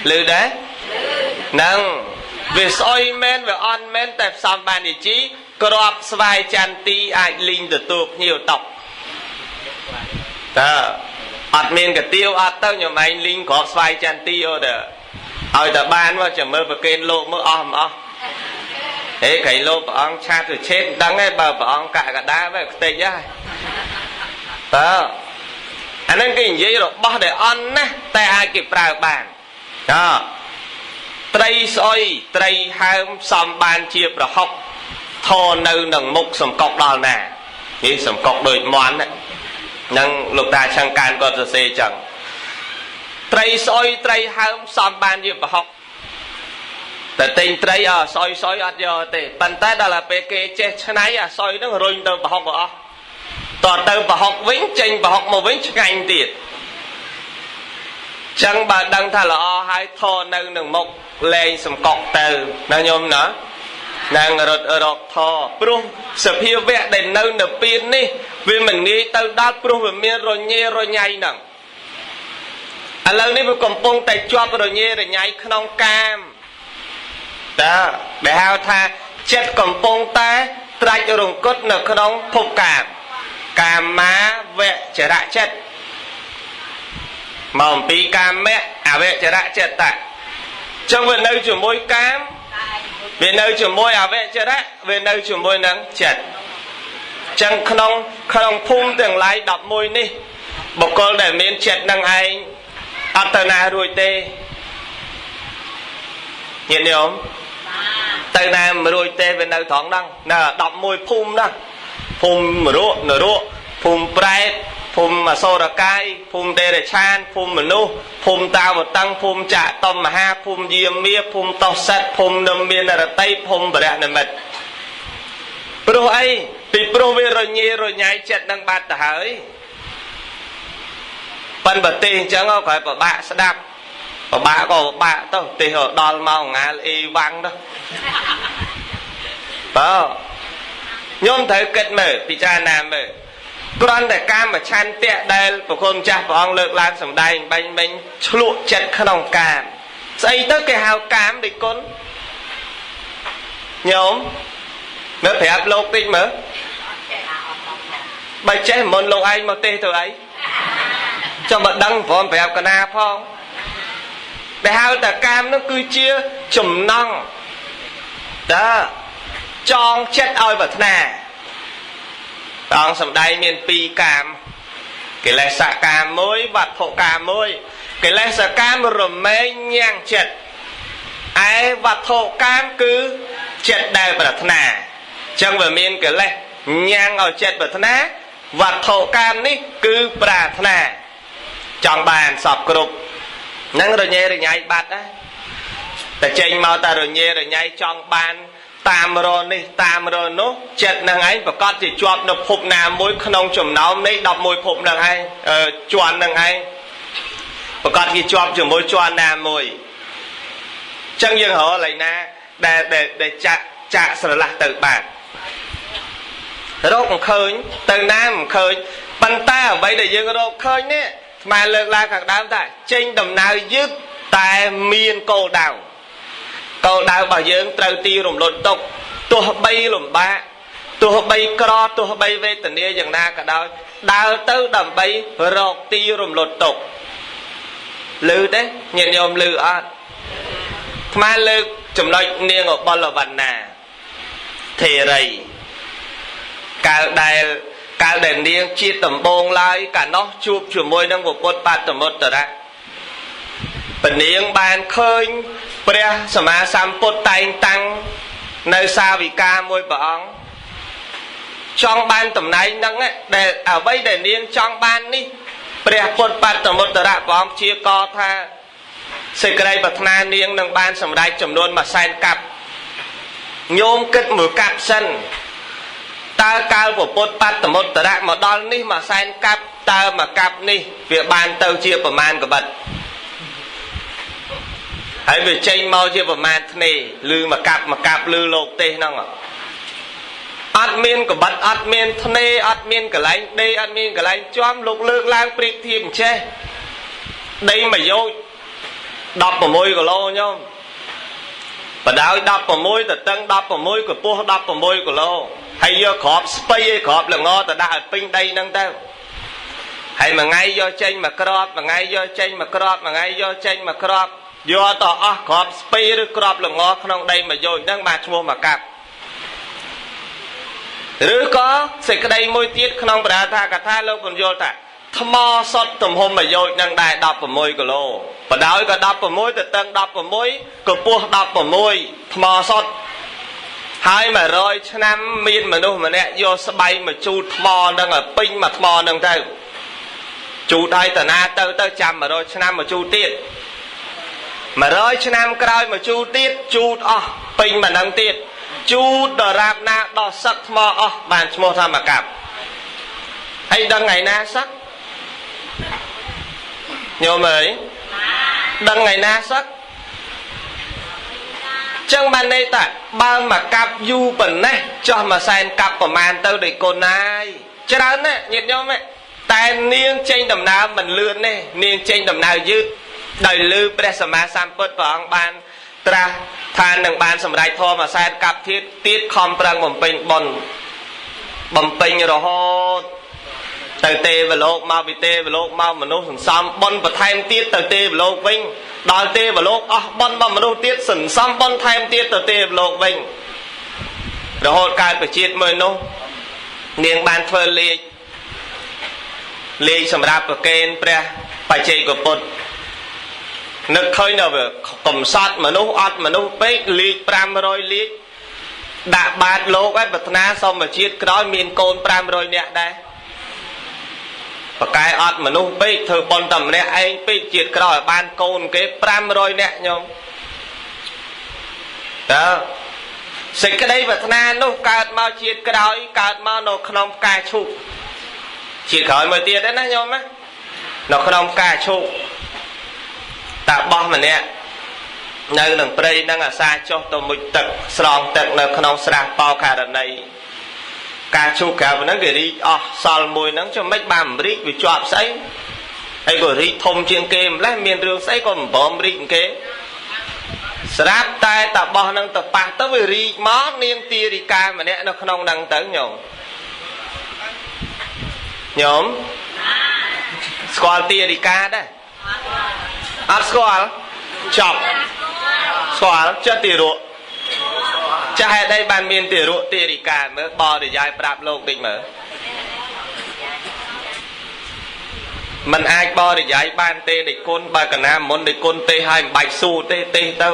ឮដែរហ្នឹងវាស្អុយមែនវាអន់មែនតែផ្សំបានជាជីក្របស្វាយចន្ទីអាចលីងទទួលភ្ញៀវតុកតើអត់មានកទៀវអត់ទៅញោមឯងលីងក្របស្វាយចន្ទីអូទៅឲ្យតែបានមកចាំមើលប្រកេនលោកមើលអស់មិនអស់ហេក្រៃលោកព្រះអង្គឆាតទៅឆេតមិនដឹងទេបើព្រះអង្គកកដាបែបខ្ទេចហើយតើអាហ្នឹងគេនិយាយរបស់ដែលអន់ណាស់តែអាចគេប្រើបានតើត្រីស្អុយត្រីហើមសំបានជាប្រហុកធរនៅនឹងមុខសំកុកដល់ណានេះសំកុកដូចមន់ហ្នឹងលោកតាឆឹងកានគាត់សរសេរចឹងត្រីស្អុយត្រីហើមសំបានជាប្រហុកតែទិញត្រីអស្អុយស្អុយអត់យកទេប៉ុន្តែដល់តែពេលគេចេះឆ្នៃអាស្អុយហ្នឹងរុញទៅប្រហុកក៏អស់តទៅប្រហុកវិញចេញប្រហុកមកវិញឆ្ងាញ់ទៀតចឹងបើដឹងថាល្អហើយធរនៅនឹងមុខលែងសំកុកទៅណាញោមណានឹងរត់រកធរព្រោះសភាវៈដែលនៅនៅពៀននេះវាមិនងាយទៅដល់ព្រោះវាមានរញ៉េរញ៉ៃហ្នឹងឥឡូវនេះវាកំពុងតែជាប់រញ៉េរញ៉ៃក្នុងកាមតើដែលហៅថាចិត្តកំពុងតែត្រាច់រង្គត់នៅក្នុងភពកាមកាមាវចរៈចិត្តមកអំពីកាមៈអវចរៈចិត្តៈចឹងវានៅជាមួយកាមវានៅជាមួយអវចរៈវានៅជាមួយនឹងចិត្តចឹងក្នុងក្នុងភូមិទាំងឡាយ11នេះបុគ្គលដែលមានចិត្តនឹងឯងអត់ទៅណារួចទេញាតិញោមទៅណាមិនរួចទេវានៅត្រង់ហ្នឹងណា11ភូមិហ្នឹងភូមិមរកនរកភូមិប្រែតភូមិអសូរកាយភូមិទេរឆានភូមិមនុស្សភូមិតាវតឹងភូមិចតុមហាភូមិយាមាភូមិតោសិតភូមិនិមានរតីភូមិបរៈនិមិត្តព្រោះអីពីព្រោះវារញ៉េរញ៉ៃចិត្តនឹងបាត់ទៅហើយប៉ិនបើទេអញ្ចឹងក៏ពិបាកស្ដាប់ពិបាកក៏ពិបាកទៅទេសដល់មកងាលអេវ៉ាំងទៅបើញោមត្រូវគិតមើលពិចារណាមើលគ្រាន់តែកាមឆន្ទៈដែលប្រគុណម្ចាស់ព្រះអង្គលើកឡើងសម្ដែងបាញ់មិញឆ្លក់ចិត្តក្នុងកាមស្អីទៅគេហៅកាមដូចគុណញោមមើលប្រាប់លោកតិចមើលបើចេះមុនលោកឯងមកទេសទៅអីចុះបើដឹងព្រមប្រាប់កណាផងដែលហៅតែកាមនោះគឺជាចំណង់តើចងចិត្តឲ្យប្រាថ្នាព្រះអង្គសម្ដែងមានពីរកាមកិលេសកាមមួយវត្ថុកាមមួយកិលេសកាមរមែងញ៉ាំងចិត្តឯវត្ថុកាមគឺចិត្តដែលប្រាថ្នាអញ្ចឹងវាមានកិលេសញ៉ាំងឲ្យចិត្តប្រាថ្នាវត្ថុកាមនេះគឺប្រាថ្នាចង់បានសពគ្រប់នឹងរញ៉េរញ៉ៃបាត់ដែរតែចេញមកតែរញ៉េរញ៉ៃចង់បានតាមរនេះតាមរនោះចិត្តនឹងឯងប្រកាសជាជាប់នៅភពណាមួយក្នុងចំណោមនៃ11ភពនឹងឯងជាន់នឹងឯងប្រកាសជាជាប់ជាមួយជាន់ណាមួយចឹងយើងរកឡើយណាដែលដែលចាក់ចាក់ស្រឡះទៅបានរកមិនឃើញទៅណាមិនឃើញប៉ុន្តែអ្វីដែលយើងរកឃើញនេះស្មានលើកឡើងខាងដើមថាចេញដំណើរយឺតតែមានគោលដៅគោលដៅរបស់យើងត្រូវទីរំលត់ទុកទោះបីលំបាកទោះបីក្រទោះបីវេទនាយ៉ាងណាក៏ដោយដើរទៅដើម្បីរកទីរំលត់ទុកឮទេញាតិញោមឮអត់ ថ្មលើកចំណុចនាងឧបលវណ្ណាថេរីកាលដែលនាងជាដំបងឡើយកាលនោះជួបជាមួយនឹងពុទ្ធបតមុត្តរៈពនាងបានឃើញព្រះសម្មាសម្ពុទ្ធតែងតាំងនៅសាវិកាមួយព្រះអង្គចង់បានតំណែងហ្នឹងដែលអ្វីដែលនាងចង់បាននេះព្រះពុទ្ធបតមុត្តរៈព្រះអង្គជាកថាសេចក្តីប្រាថ្នានាងនឹងបានសម្រេចចំនួន1សែនកាប់ញោមគិតមួយកាប់សិនតើកាលពុទ្ធបតមុត្តរៈមកដល់នេះ1សែនកាប់តើមួយកាប់នេះវាបានទៅជាប្រមាណកបិតហើយវាចេញមកជាប្រមាណធ្នេឬមួយកាប់មួយកាប់ឬលោកទេសហ្នឹងអត់មានកបិតអត់មានធ្នេអត់មានកន្លែងដេកអត់មានកន្លែងជាំលោកលើកឡើងប្រៀបធៀបអញ្ចេះដីមួយយោជ16គីឡូញោមបដោយ16ទៅតឹង16កម្ពស់16គីឡូហើយយកក្របស្ពៃឯក្របល្ងទៅដាក់ឲ្យពេញដីហ្នឹងទៅហើយមួយថ្ងៃយកចេញមួយក្របមួយថ្ងៃយកចេញមួយក្របមួយថ្ងៃយកចេញមួយក្របយកទៅអស់ក្របស្ពៃឬក្របល្ងក្នុងដីមួយយោជហ្នឹងបានឈ្មោះមួយកាប់ឬក៏សេចក្តីមួយទៀតក្នុងប្រាថាកថាលោកពន្យល់ថាថ្មសុទ្ធទំហំមួយយោជនឹងដែរ16គីឡូបដោយក៏16ទៅតឹង16កម្ពស់16ថ្មសុទ្ធហើយ100ឆ្នាំមានមនុស្សម្នាក់យកស្បៃមកជូតថ្មនឹងឲ្យពេញមួយថ្មនឹងទៅជូតឲ្យតាណាទៅទៅចាំ100ឆ្នាំមកជូតទៀត100ឆ្នាំក្រោយមកជូតទៀតជូតអស់ពេញមួយនឹងទៀតជូតដរាបណាដល់សឹកថ្មអស់បានឈ្មោះថាមកកាប់ហើយដឹងថ្ងៃណាសឹកញោមអើយដឹងថ្ងៃណាសឹកចឹងបានន័យថាបើមកកាប់យូរប៉ុណ្ណេះចោះមួយសែនកាប់ប្រមាណទៅដូចកូនណាយច្រើនណាស់ញាតិញោមតែនាងចេញដំណើរមិនលឿនទេនាងចេញដំណើរយឺតដោយលឺព្រះសម្មាសម្ពុទ្ធព្រះអង្គបានត្រាស់ថានឹងបានសម្រេចធម៌មួយសែនកាប់ទៀតទៀតខំប្រឹងបំពេញបុណ្យបំពេញរហូតទៅទេវលោកមកពីទេវលោកមកមនុស្សសន្សំបុណ្យបន្ថែមទៀតទៅទេវលោកវិញដល់ទេវលោកអស់បុណ្យរបស់មនុស្សទៀតសន្សំបុណ្យថែមទៀតទៅទេវលោកវិញរហូតកើតប្រជាតិមួយនោះនាងបានធ្វើលេខសម្រាប់ប្រគេនព្រះបច្ចេកពុទ្ធនឹកឃើញដល់វាកំសត់មនុស្សអត់មនុស្សពេកលេខ500លេខដាក់បាតលោកឲ្យប្រាថ្នាសុំជាតិក្រោយមានកូន500នាក់ដែរបកែអត់មនុស្សពេកធ្វើបុណ្យតែម្នាក់ឯងពេកជាតិក្រោយឲ្យបានកូនគេ500នាក់ញោមតើសេចក្តីប្រាថ្នានោះកើតមកជាតិក្រោយកើតមកនៅក្នុងផ្កាឈូកជាតិក្រោយមួយទៀតណាញោមណានៅក្នុងផ្កាឈូកតាបោះម្នាក់នៅនឹងព្រៃនឹងអាសាចុះទៅមុជទឹកស្រង់ទឹកនៅក្នុងស្រះបោខារណីការឈូកក្រៅហ្នឹងគេរីកអស់សល់មួយហ្នឹងចុះមិនបានរីកវាជាប់ស្អីហើយក៏រីកធំជាងគេម្លេះមានរឿងស្អីក៏មិនព្រមរីកគេស្រាប់តែតាបោះហ្នឹងទៅប៉ះទៅវារីកមកនាងទារិកាម្នាក់នៅក្នុងហ្នឹងទៅញោមញោមស្គាល់ទារិកាដែរអត់ស្គាល់ចប់ស្គាល់ចិត្តទារកចាស់ហេតុអីបានមានទារកទារិកាមើលបរិយាយប្រាប់លោកតិចមើលมันអាចបរិយាយបានទេដេចគុណបើកណាមុនដេចគុណទេហើយមិនបាច់ស៊ូទេទេទៅ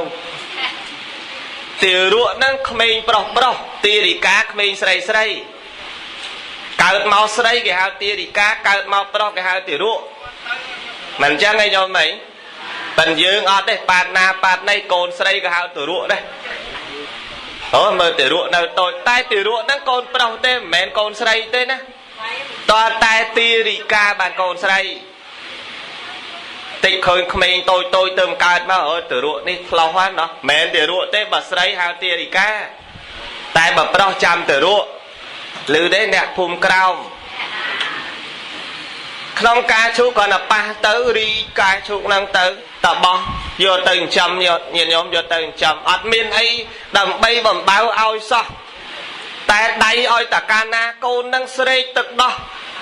ទារកហ្នឹងក្មេងប្រុសប្រុសទារិកាក្មេងស្រីស្រីកើតមកស្រីគេហៅទារិកាកើតមកប្រុសគេហៅទារកមិនអញ្ចឹងឯងញោមអីប៉ិនយើងអត់ទេប៉ាតណាប៉ាតណីកូនស្រីក៏ហៅទារកដែរអូមើលទារកនៅតូចតែទារកហ្នឹងកូនប្រុសទេមិនមែនកូនស្រីទេណាតើតែទារិកាបានកូនស្រីតិចឃើញក្មេងតូចតូចទៅកើតមកអូទារកនេះឆ្លោះហ្នឹងណោះមិនមែនទារកទេបើស្រីហៅទារិកាតែបើប្រុសចាំទារកឮទេអ្នកភូមិក្រោមក្នុងការឈូកគ្រាន់តែប៉ះទៅរីការឈូកហ្នឹងទៅតបោះយកទៅចិញ្ចឹមយកញាតិញោមយកទៅចិញ្ចឹមអត់មានអីដើម្បីបំបៅឲ្យសោះតែដៃឲ្យតកាណាកូននឹងស្រេកទឹកដោះ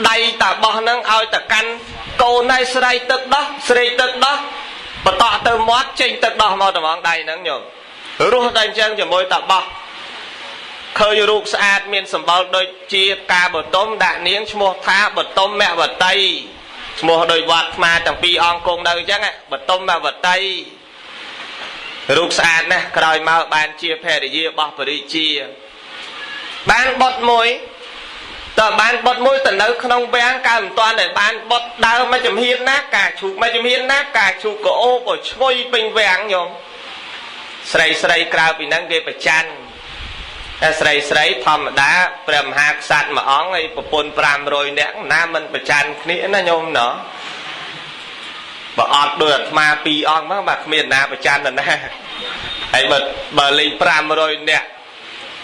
ដៃតាបោះនឹងឲ្យតកាន់កូនឲ្យស្រែកទឹកដោះស្រេកទឹកដោះ បតក់ទៅមាត់ចេញទឹកដោះមកត្មងដៃហ្នឹងញោមរស់តែអញ្ចឹងជាមួយតបោះឃើញរូបស្អាតមានសម្បុរដូចជាផ្កាបតុមដាក់នាងឈ្មោះថាបតុមវតីឈ្មោះដោយវត្តអាទាំងពីរអង្គគង់នៅអញ្ចឹងបតុមវតីរូបស្អាតណាស់ក្រោយមកបានជាភរិយារបស់ពរិជាបានបុតមួយតើបានបុតមួយទៅនៅក្នុងវាំងកើតមិនតាន់តែបានបុតដើមមកជំហានណាកាឈូកមកជំហានណាកាឈូកក៏អូបឲ្យឈ្ងុយពេញវាំងញោមស្រីស្រីក្រៅពីហ្នឹងគេប្រច័នតែស្រីស្រីធម្មតាព្រះមហាក្សត្រមួយអង្គហើយប្រពន្ធ500នាក់ណាមិនប្រច័នគ្នាណាញោមណោះបើអត់ដូចអាត្មាពីរអង្គមកបាទគ្មានណាប្រច័នណាហើយបើលេង500នាក់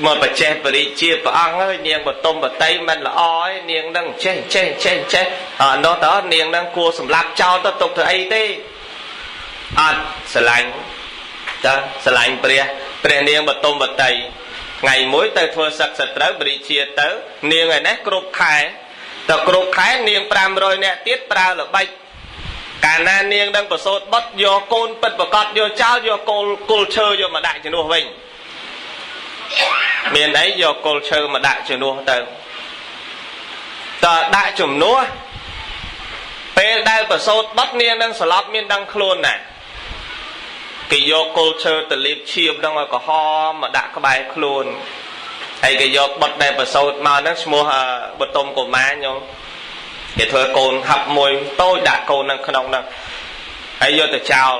មកបច្ចេះបរិជាព្រះអង្គហើយនាងបតុមបតីមិនល្អឯនាងនឹងចេះចេះចេះចេះអត់នោះតើនាងនឹងគួរសម្លាប់ចោលទៅទុកធ្វើអីទេអត់ស្រឡាញ់តើស្រឡាញ់ព្រះព្រះនាងបតុមបតីថ្ងៃមួយទៅធ្វើសឹកសត្រូវបរិជាទៅនាងឯនេះគ្រប់ខែតើគ្រប់ខែនាង500នាក់ទៀតប្រើល្បិចកាលណានាងនឹងប្រសូតបុតយកកូនពិតប្រកបយកចោលយកគល់គល់ឈើយកមកដាក់ជំនួសវិញមានអីយកគល់ឈើមកដាក់ជំនួសទៅតើដាក់ជំនួសពេលដែលប្រសូតបុតនាងនឹងស្លាប់មានដឹងខ្លួនណាគេយកគល់ឈើទៅលាបឈាមនឹងឲ្យក្រហមមកដាក់ក្បែរខ្លួនហើយគេយកបុតដែលប្រសូតមកហ្នឹងឈ្មោះបតុមកុមារញោមគេធ្វើកូនហាប់មួយតូចដាក់កូននឹងក្នុងហ្នឹងហើយយកទៅចោល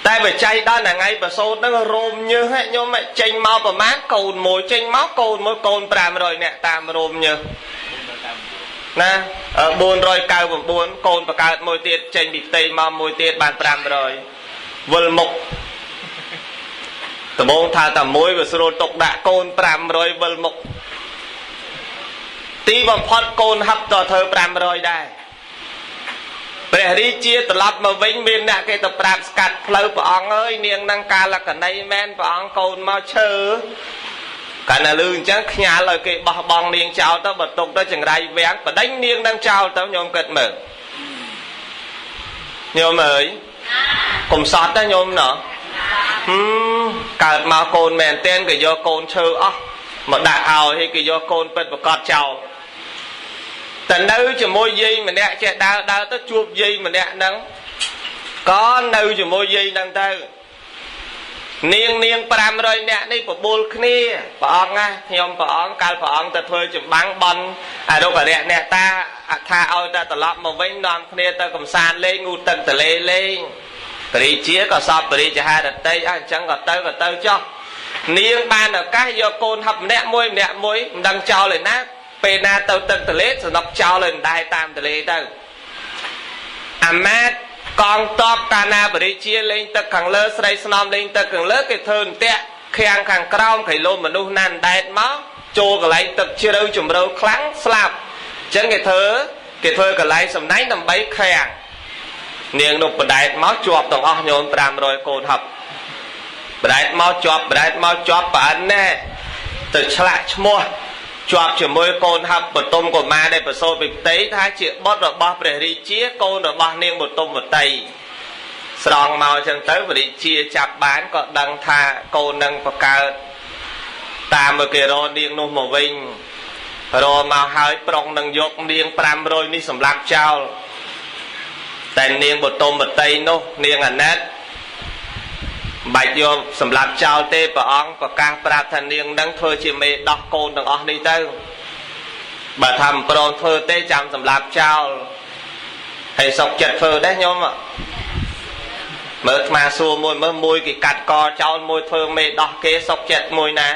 តែបច្ច័យដល់ថ្ងៃប្រសូតហ្នឹងរោមញើសហ៎ញោមចេញមកប្រមាណកូនមួយចេញមកកូនមួយកូន500នាក់តាមរោមញើសណា499កូនបកើតមួយទៀតចេញពីផ្ទៃមកមួយទៀតបាន500វិលមុខដំបងថាតែមួយវាស្រួលទុកដាក់កូន500វិលមុខទីបំផុតកូនហឹបតធ្វើ500ដែរព្រះរាជាត្រឡប់មកវិញមានអ្នកគេទៅប្រាប់ស្កាត់ផ្លូវព្រះអង្គអើយនាងនឹងកាលកណីមែនព្រះអង្គកូនមកឈើកាលណាលឺអញ្ចឹងខ្ញាល់ឲ្យគេបោះបង់នាងចោលទៅបើទុកទៅចង្រៃវាំងបដិញនាងនឹងចោលទៅញោមគិតមើលញោមអើយកុំសត់ណាញោមណោះកើតមកកូនមែនទែនគេយកកូនឈើអស់មកដាក់ឲ្យហើយគេយកកូនពិតប្រកបចោលតែនៅជាមួយយាយម្នាក់ចេះដើរដើរទៅជួបយាយម្នាក់ហ្នឹងក៏នៅជាមួយយាយហ្នឹងទៅនាង500នាក់នេះបបួលគ្នាព្រះអង្គណាខ្ញុំព្រះអង្គកាលព្រះអង្គទៅធ្វើចម្បាំងបន់អរុករៈអ្នកតាថាឲ្យតែត្រឡប់មកវិញនាំគ្នាទៅកំសាន្តលេងងូតទឹកទលេលេងព្រះរាជាក៏សពព្រះរាជហឫទ័យអញ្ចឹងក៏ទៅក៏ទៅចុះនាងបានឱកាសយកកូនហឹបម្នាក់មួយម្នាក់មួយមិនដឹងចោលឯណាពេលណាទៅទឹកទលេសំណុកចោលឲ្យដែរតាមទលេទៅអាមាត្យកងតបកាលណាបរិជាលេងទឹកខាងលើស្រីស្នំលេងទឹកខាងលើគេធ្វើអន្ទាក់ខាំងខាងក្រោមខៃលោមនុស្សណានដែតមកចូលកន្លែងទឹកជ្រៅជំរៅខ្លាំងស្លាប់អញ្ចឹងគេធ្វើកន្លែងសំណាញ់ដើម្បីខាំងនាងនោះបដែតមកជាប់ទាំងអស់ញោម500កូនហឹបបដែតមកជាប់បដែតមកជាប់ប្រអិនណែទៅឆ្លាក់ឈ្មោះជាប់ជាមួយកូនហឹបបតុមកុមារដែលប្រសូតពីផ្ទៃថាជាបុត្ររបស់ព្រះរាជាកូនរបស់នាងបតុមវតីស្រង់មកអញ្ចឹងទៅព្រះរាជាចាប់បានក៏ដឹងថាកូននឹងបកើតតាមឲ្យគេរកនាងនោះមកវិញរកមកហើយប្រុងនឹងយកនាង500នេះសម្លាប់ចោលតែនាងបតុមវតីនោះនាងអាណិតបាច់យកសម្លាប់ចោលទេព្រះអង្គប្រកាសប្រាប់ថានាងនឹងធ្វើជាមេដោះកូនទាំងអស់នេះទៅបើថាមិនព្រមធ្វើទេចាំសម្លាប់ចោលហើយសុកចិត្តធ្វើដែរញោមមើលអាត្មាសួរមួយមើលមួយគេកាត់កចោលមួយធ្វើមេដោះគេសុកចិត្តមួយណា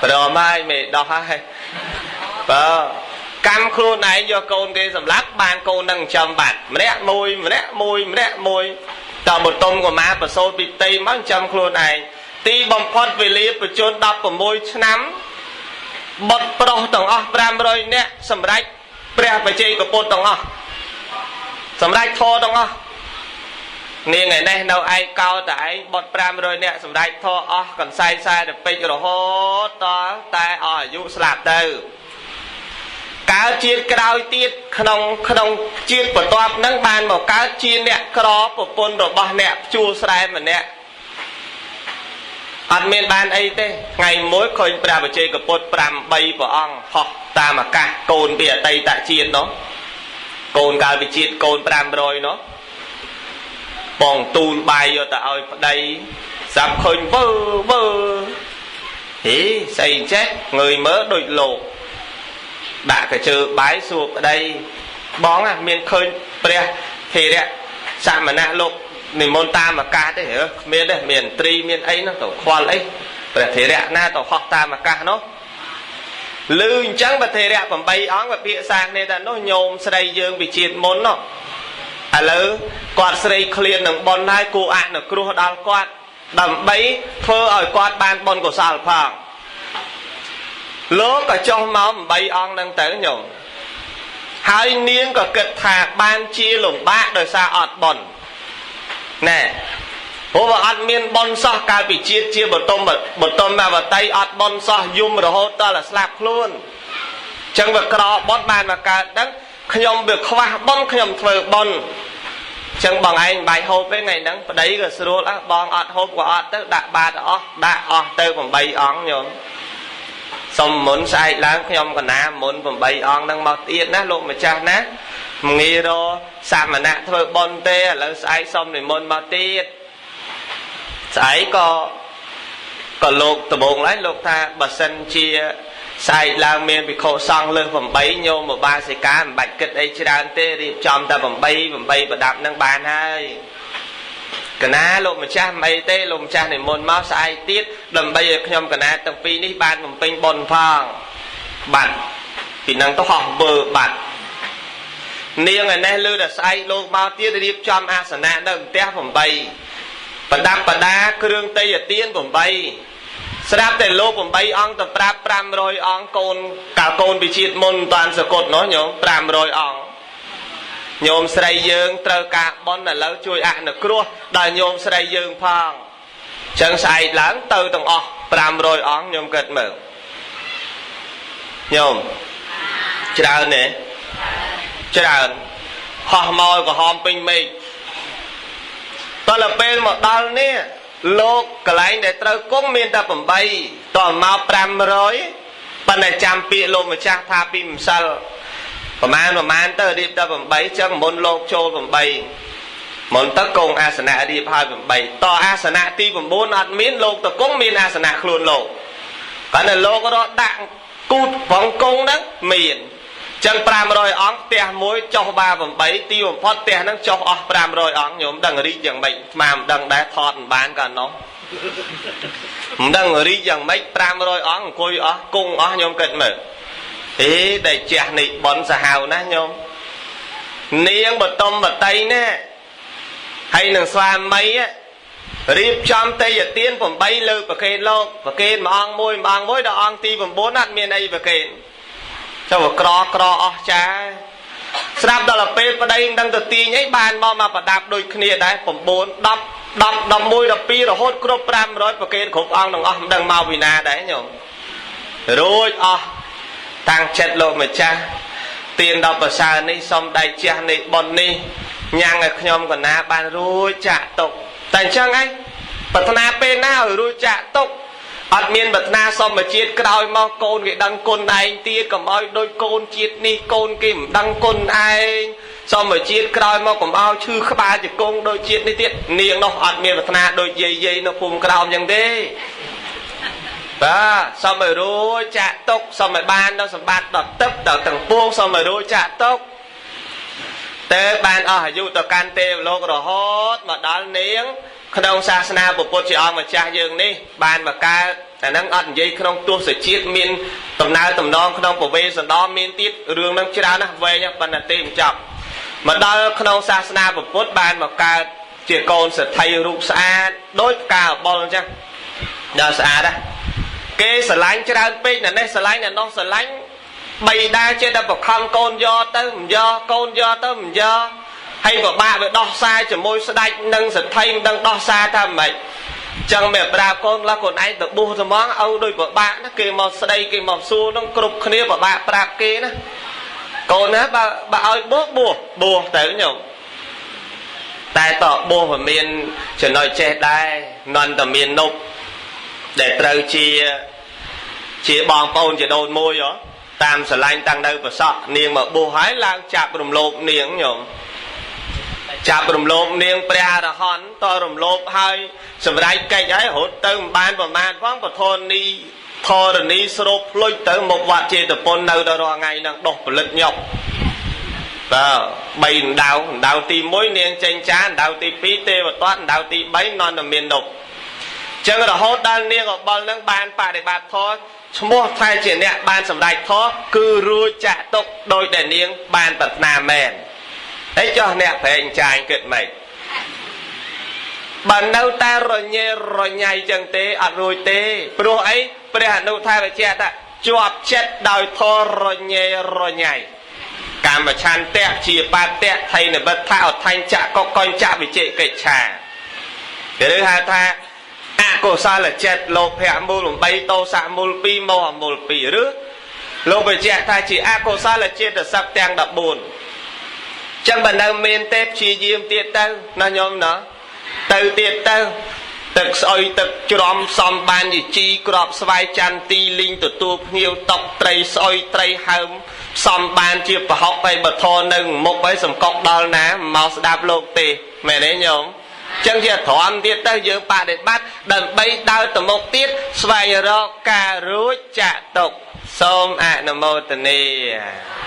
ព្រមហើយមេដោះហើយបើកម្មខ្លួនឯងយកកូនគេសម្លាប់បានកូននឹងចំបាត់ម្នាក់មួយម្នាក់មួយម្នាក់មួយតបតុមកុមារប្រសូតពីផ្ទៃមកចាំខ្លួនឯងទីបំផុតវេលាបជន16ឆ្នាំបុត្រប្រុសទាំងអស់500នាក់សម្រេចព្រះបច្ចេកពុទ្ធទាំងអស់សម្រេចធម៌ទាំងអស់នាងឯនេះនៅឯកោតែឯងបុត្រ500នាក់សម្រេចធម៌អស់កន្សែងខ្សែទៅពេជ្ររហូតតតែអស់អាយុស្លាប់ទៅក កើតជាតិក្រោយទៀតក្នុងក្នុងជាតិបន្ទាប់ហ្នឹងបានមកកើតជាអ្នកក្រប្រពន្ធរបស់អ្នកជួលស្រែម្នាក់អត់មានបានអីទេថ្ងៃមួយឃើញព្រះបច្ចេកពុទ្ធ8ព្រះអង្គហោះតាមអាកាសកូនពីអតីតជាតិនោះកូនកាលពីជាតិកូន500នោះបងទូលបាយយកទៅឲ្យប្តីស្រាប់ឃើញវើវើហេស្អីចេះងើយមើលដូចលោកដាក់កជើបាយសួរប្តីបងណាមានឃើញព្រះធេរៈសមណៈលោកនិមន្តតាមអាកាសទេហ៎គ្មានទេមានត្រីមានអីនោះទៅខ្វល់អីព្រះធេរៈណាទៅហោះតាមអាកាសនោះឮអញ្ចឹងព្រះធេរៈ8អង្គវិភាសាគ្នាថានោះញោមស្រីយើងវិជាតិមុននោះឥឡូវគាត់ស្រីឃ្លាននឹងប៉ុនហើយគួរអនុគ្រោះដល់គាត់ដើម្បីធ្វើឲ្យគាត់បានបុណ្យកុសលផងលោកក៏ចុះមក8អង្គហ្នឹងទៅញោមហើយនាងក៏គិតថាបានជាលំបាកដោយសារអត់បុណ្យណែព្រោះបើអត់មានបុណ្យសោះកាលពីជាតិជាបតុមបតុមវតីអត់បុណ្យសោះយំរហូតដល់ស្លាប់ខ្លួនអញ្ចឹងវាក្របុណ្យបានមកកើតដឹងខ្ញុំវាខ្វះបុណ្យខ្ញុំធ្វើបុណ្យអញ្ចឹងបងឯងមិនបាច់ហូបទេថ្ងៃហ្នឹងប្តីក៏ស្រួលអះបងអត់ហូបក៏អត់ទៅដាក់បាតអស់ដាក់អស់ទៅ8អង្គញោមសុំមុនស្អែកឡើងខ្ញុំកណាមុន8អង្គហ្នឹងមកទៀតណាលោកម្ចាស់ណាងាយរសមណៈធ្វើបុណ្យទេឥឡូវស្អែកសុំនិមន្តមកទៀតស្អែកក៏ក៏លោកដបងឡើយលោកថាបើសិនជាស្អែកឡើងមានភិក្ខុសង្ឃលើស8ញោមឧបាសិកាមិនបាច់គិតអីច្រើនទេរៀបចំតែ8 8ប្រដាប់នឹងបានហើយកណាលោកម្ចាស់មិនអីទេលោកម្ចាស់និមន្តមកស្អែកទៀតដើម្បីឲ្យខ្ញុំកណាទាំងពីរនេះបានបំពេញបុណ្យផងបាត់ពីនឹងទៅហោះវើបាត់នាងឯនេះលើតែស្អែកលោកមកទៀតរៀបចំអាសនៈនៅផ្ទះ8ប្រដាប់ប្រដាគ្រឿងទេយទាន8ស្រាប់តែលោក8អង្គទៅប្រាប់500អង្គកូនកាលកូនវិជាតិមុនតានសកុតនោះញោម500អង្គញោមស្រីយើងត្រូវការបុណ្យឥឡូវជួយអនុគ្រោះដល់ញោមស្រីយើងផងចឹងស្អែកឡើងទៅទាំងអស់500អង្គញោមគិតមើលញោមច្រើនទេច្រើនហោះមកក្រហមពេញមេឃតើពេលមកដល់នេះលោកកន្លែងដែលត្រូវគង់មានតែ8តើមក500ប៉ុន្តែចាំពាក្យលោកម្ចាស់ថាពីម្សិលប្រមាណប្រមាណទៅរៀបតែ8ចឹងមុនលោកចូល8មុនទៅគង់អាសនៈរៀបហើយ8តអាសនៈទី9អត់មានលោកទៅគង់មានអាសនៈខ្លួនលោកប៉ុន្តែលោករត់ដាក់គូតផងគង់ហ្នឹងមានចឹង500អង្គផ្ទះមួយចុះបា8ទីបំផុតផ្ទះហ្នឹងចុះអស់500អង្គញោមដឹងរីកយ៉ាងម៉េចស្មានមិនដឹងដែរថតមិនបានកាលនោះមិនដឹងរីកយ៉ាងម៉េច500អង្គអង្គុយអស់គង់អស់ញោមគិតមើលអេដែលជះនេះបនសាហាវណាស់ញោមនាងបតុមបតីណាហើយនឹងស្វាមីរៀបចំទេយទាន8លើកប្រគេនលោកប្រគេនមួយអង្គមួយមួយអង្គមួយដល់អង្គទី9អត់មានអីប្រគេនចុះក្រក្រអស់ចាស្រាប់ដល់ពេលប្តីមិនដឹងទៅទាញអីបានមកមកប្រដាប់ដូចគ្នាដែរ9 10 10 11 12រហូតគ្រប់500ប្រគេនគ្រប់អង្គទាំងអស់មិនដឹងមកពីណាដែរញោមរួចអស់តាំងចិត្តលោកម្ចាស់ទានដល់ប្រសើរនេះសុំដៃជះនេះបុណ្យនេះញ៉ាំងឲ្យខ្ញុំកណាបានរួចចាក់ទុកតែអញ្ចឹងឯងប្រាថ្នាពេលណាឲ្យរួចចាក់ទុកអត់មានប្រាថ្នាសមជាតិក្រោយមកកូនគេដឹងគុណឯងទៀតកុំឲ្យដូចកូនជាតិនេះកូនគេមិនដឹងគុណឯងសមជាតិក្រោយមកកុំឲ្យឈឺក្បាលជង្គង់ដូចជាតិនេះទៀតនាងនោះអត់មានប្រាថ្នាដូចយាយយាយនៅភូមិក្រោមអញ្ចឹងទេបាទសុំឲ្យរួចចាក់ទុកសុំឲ្យបានដល់សម្បត្តិដល់ទឹកដល់ទាំងពួងសុំឲ្យរួចចាក់ទុកទៅបានអស់អាយុទៅកាន់ទេវលោករហូតមកដល់នាងក្នុងសាសនាពុទ្ធជាអង្គម្ចាស់យើងនេះបានមកកើតតែហ្នឹងអត់និយាយក្នុងទស្សជាតិមានដំណើរតំណងក្នុងពវេសន្តរមានទៀតរឿងហ្នឹងច្រើនណាស់វែងប៉ុន្តែទេមិនចប់មកដល់ក្នុងសាសនាពុទ្ធបានមកកើតជាកូនសេដ្ឋីរូបស្អាតដូចផ្កាអបុលអញ្ចឹងដល់ស្អាតណាគេស្រឡាញ់ច្រើនពេកណានេះស្រឡាញ់ណានោះស្រឡាញ់បីដែរចេះតែបខំកូនយកទៅមិនយកកូនយកទៅមិនយកហើយពិបាកវាដោះសារជាមួយស្ដេចនិងសេដ្ឋីមិនដឹងដោះសារថាម៉េចចឹងមិនប្រាប់កូនខ្លះកូនឯងទៅបួសត្មងឪដូចពិបាកណាគេមកស្ដីគេមកសួរនឹងគ្រប់គ្នាពិបាកប្រាប់គេណា កូនណាបើបើឲ្យបួសបួសបួសទៅញោមតែតបួសវាមានចំណុចចេះដែរនន្តមាននប់ដែលត្រូវជាជាបងប្អូនជាដូនមួយហ៎តាមស្រឡាញ់តាំងនៅប្រសក់នាងមកបួសហើយឡើងចាប់រំលោភនាងញោមចាប់រំលោភនាងព្រះអរហន្តតរំលោភហើយសម្រេចកិច្ចហើយរត់ទៅមិនបានប្រមាណផងពធនីធរណីស្រូបភ្លុចទៅមកវត្តចេតពុននៅដល់រាល់ថ្ងៃហ្នឹងដុះផលិតញាប់បាទ3ដៅដៅទី1នាងចេញចានដៅទី2ទេវទត្តដៅទី3នន្តមាននប់ចឹងរហូតដល់នាងអបលនឹងបានបដិបត្តិធម៌ឈ្មោះថាជាអ្នកបានសម្រេចធម៌គឺរួចចាក់ទុកដោយដែលនាងបានប្រាថ្នាមែនហើយចោះអ្នកប្រែងចាញគិតម៉េចបើនៅតែរញ៉េរញ៉ៃចឹងទេអត់រួចទេព្រោះអីព្រះអនុថែបញ្ជាក់ថាជាប់ចិត្តដោយធម៌រញ៉េរញ៉ៃកម្មឆន្ទៈជាបាតៈថៃនិបត្តិអថញ្ចៈកកញ្ចៈវិជិកិច្ឆាឬហៅថាអកុសលចិត្តលោភៈមូល8តោសៈមូល2មោហមូល2ឬលោកបញ្ជាក់ថាជាអកុសលចិត្តសឹកទាំង14ចឹងបើនៅមានទេព្យាយាមទៀតទៅណាញោមណាទៅទៀតទៅទឹកស្អុយទឹកច្រំសំបានជាជីក្របស្វាយចន្ទទីលីងទទួលភ្ញៀវតុកត្រីស្អុយត្រីហើមសំបានជាប្រហុកហើយបើធរនៅមុខហើយសំកុកដល់ណាមកស្ដាប់លោកទេមែនទេញោមចឹងជាទ្រាំទៀតទៅយើងបដិបត្តិដើម្បីដើរទៅមុខទៀតស្វែងរកការរួចចាក់ទុកសូមអនុមោទនា។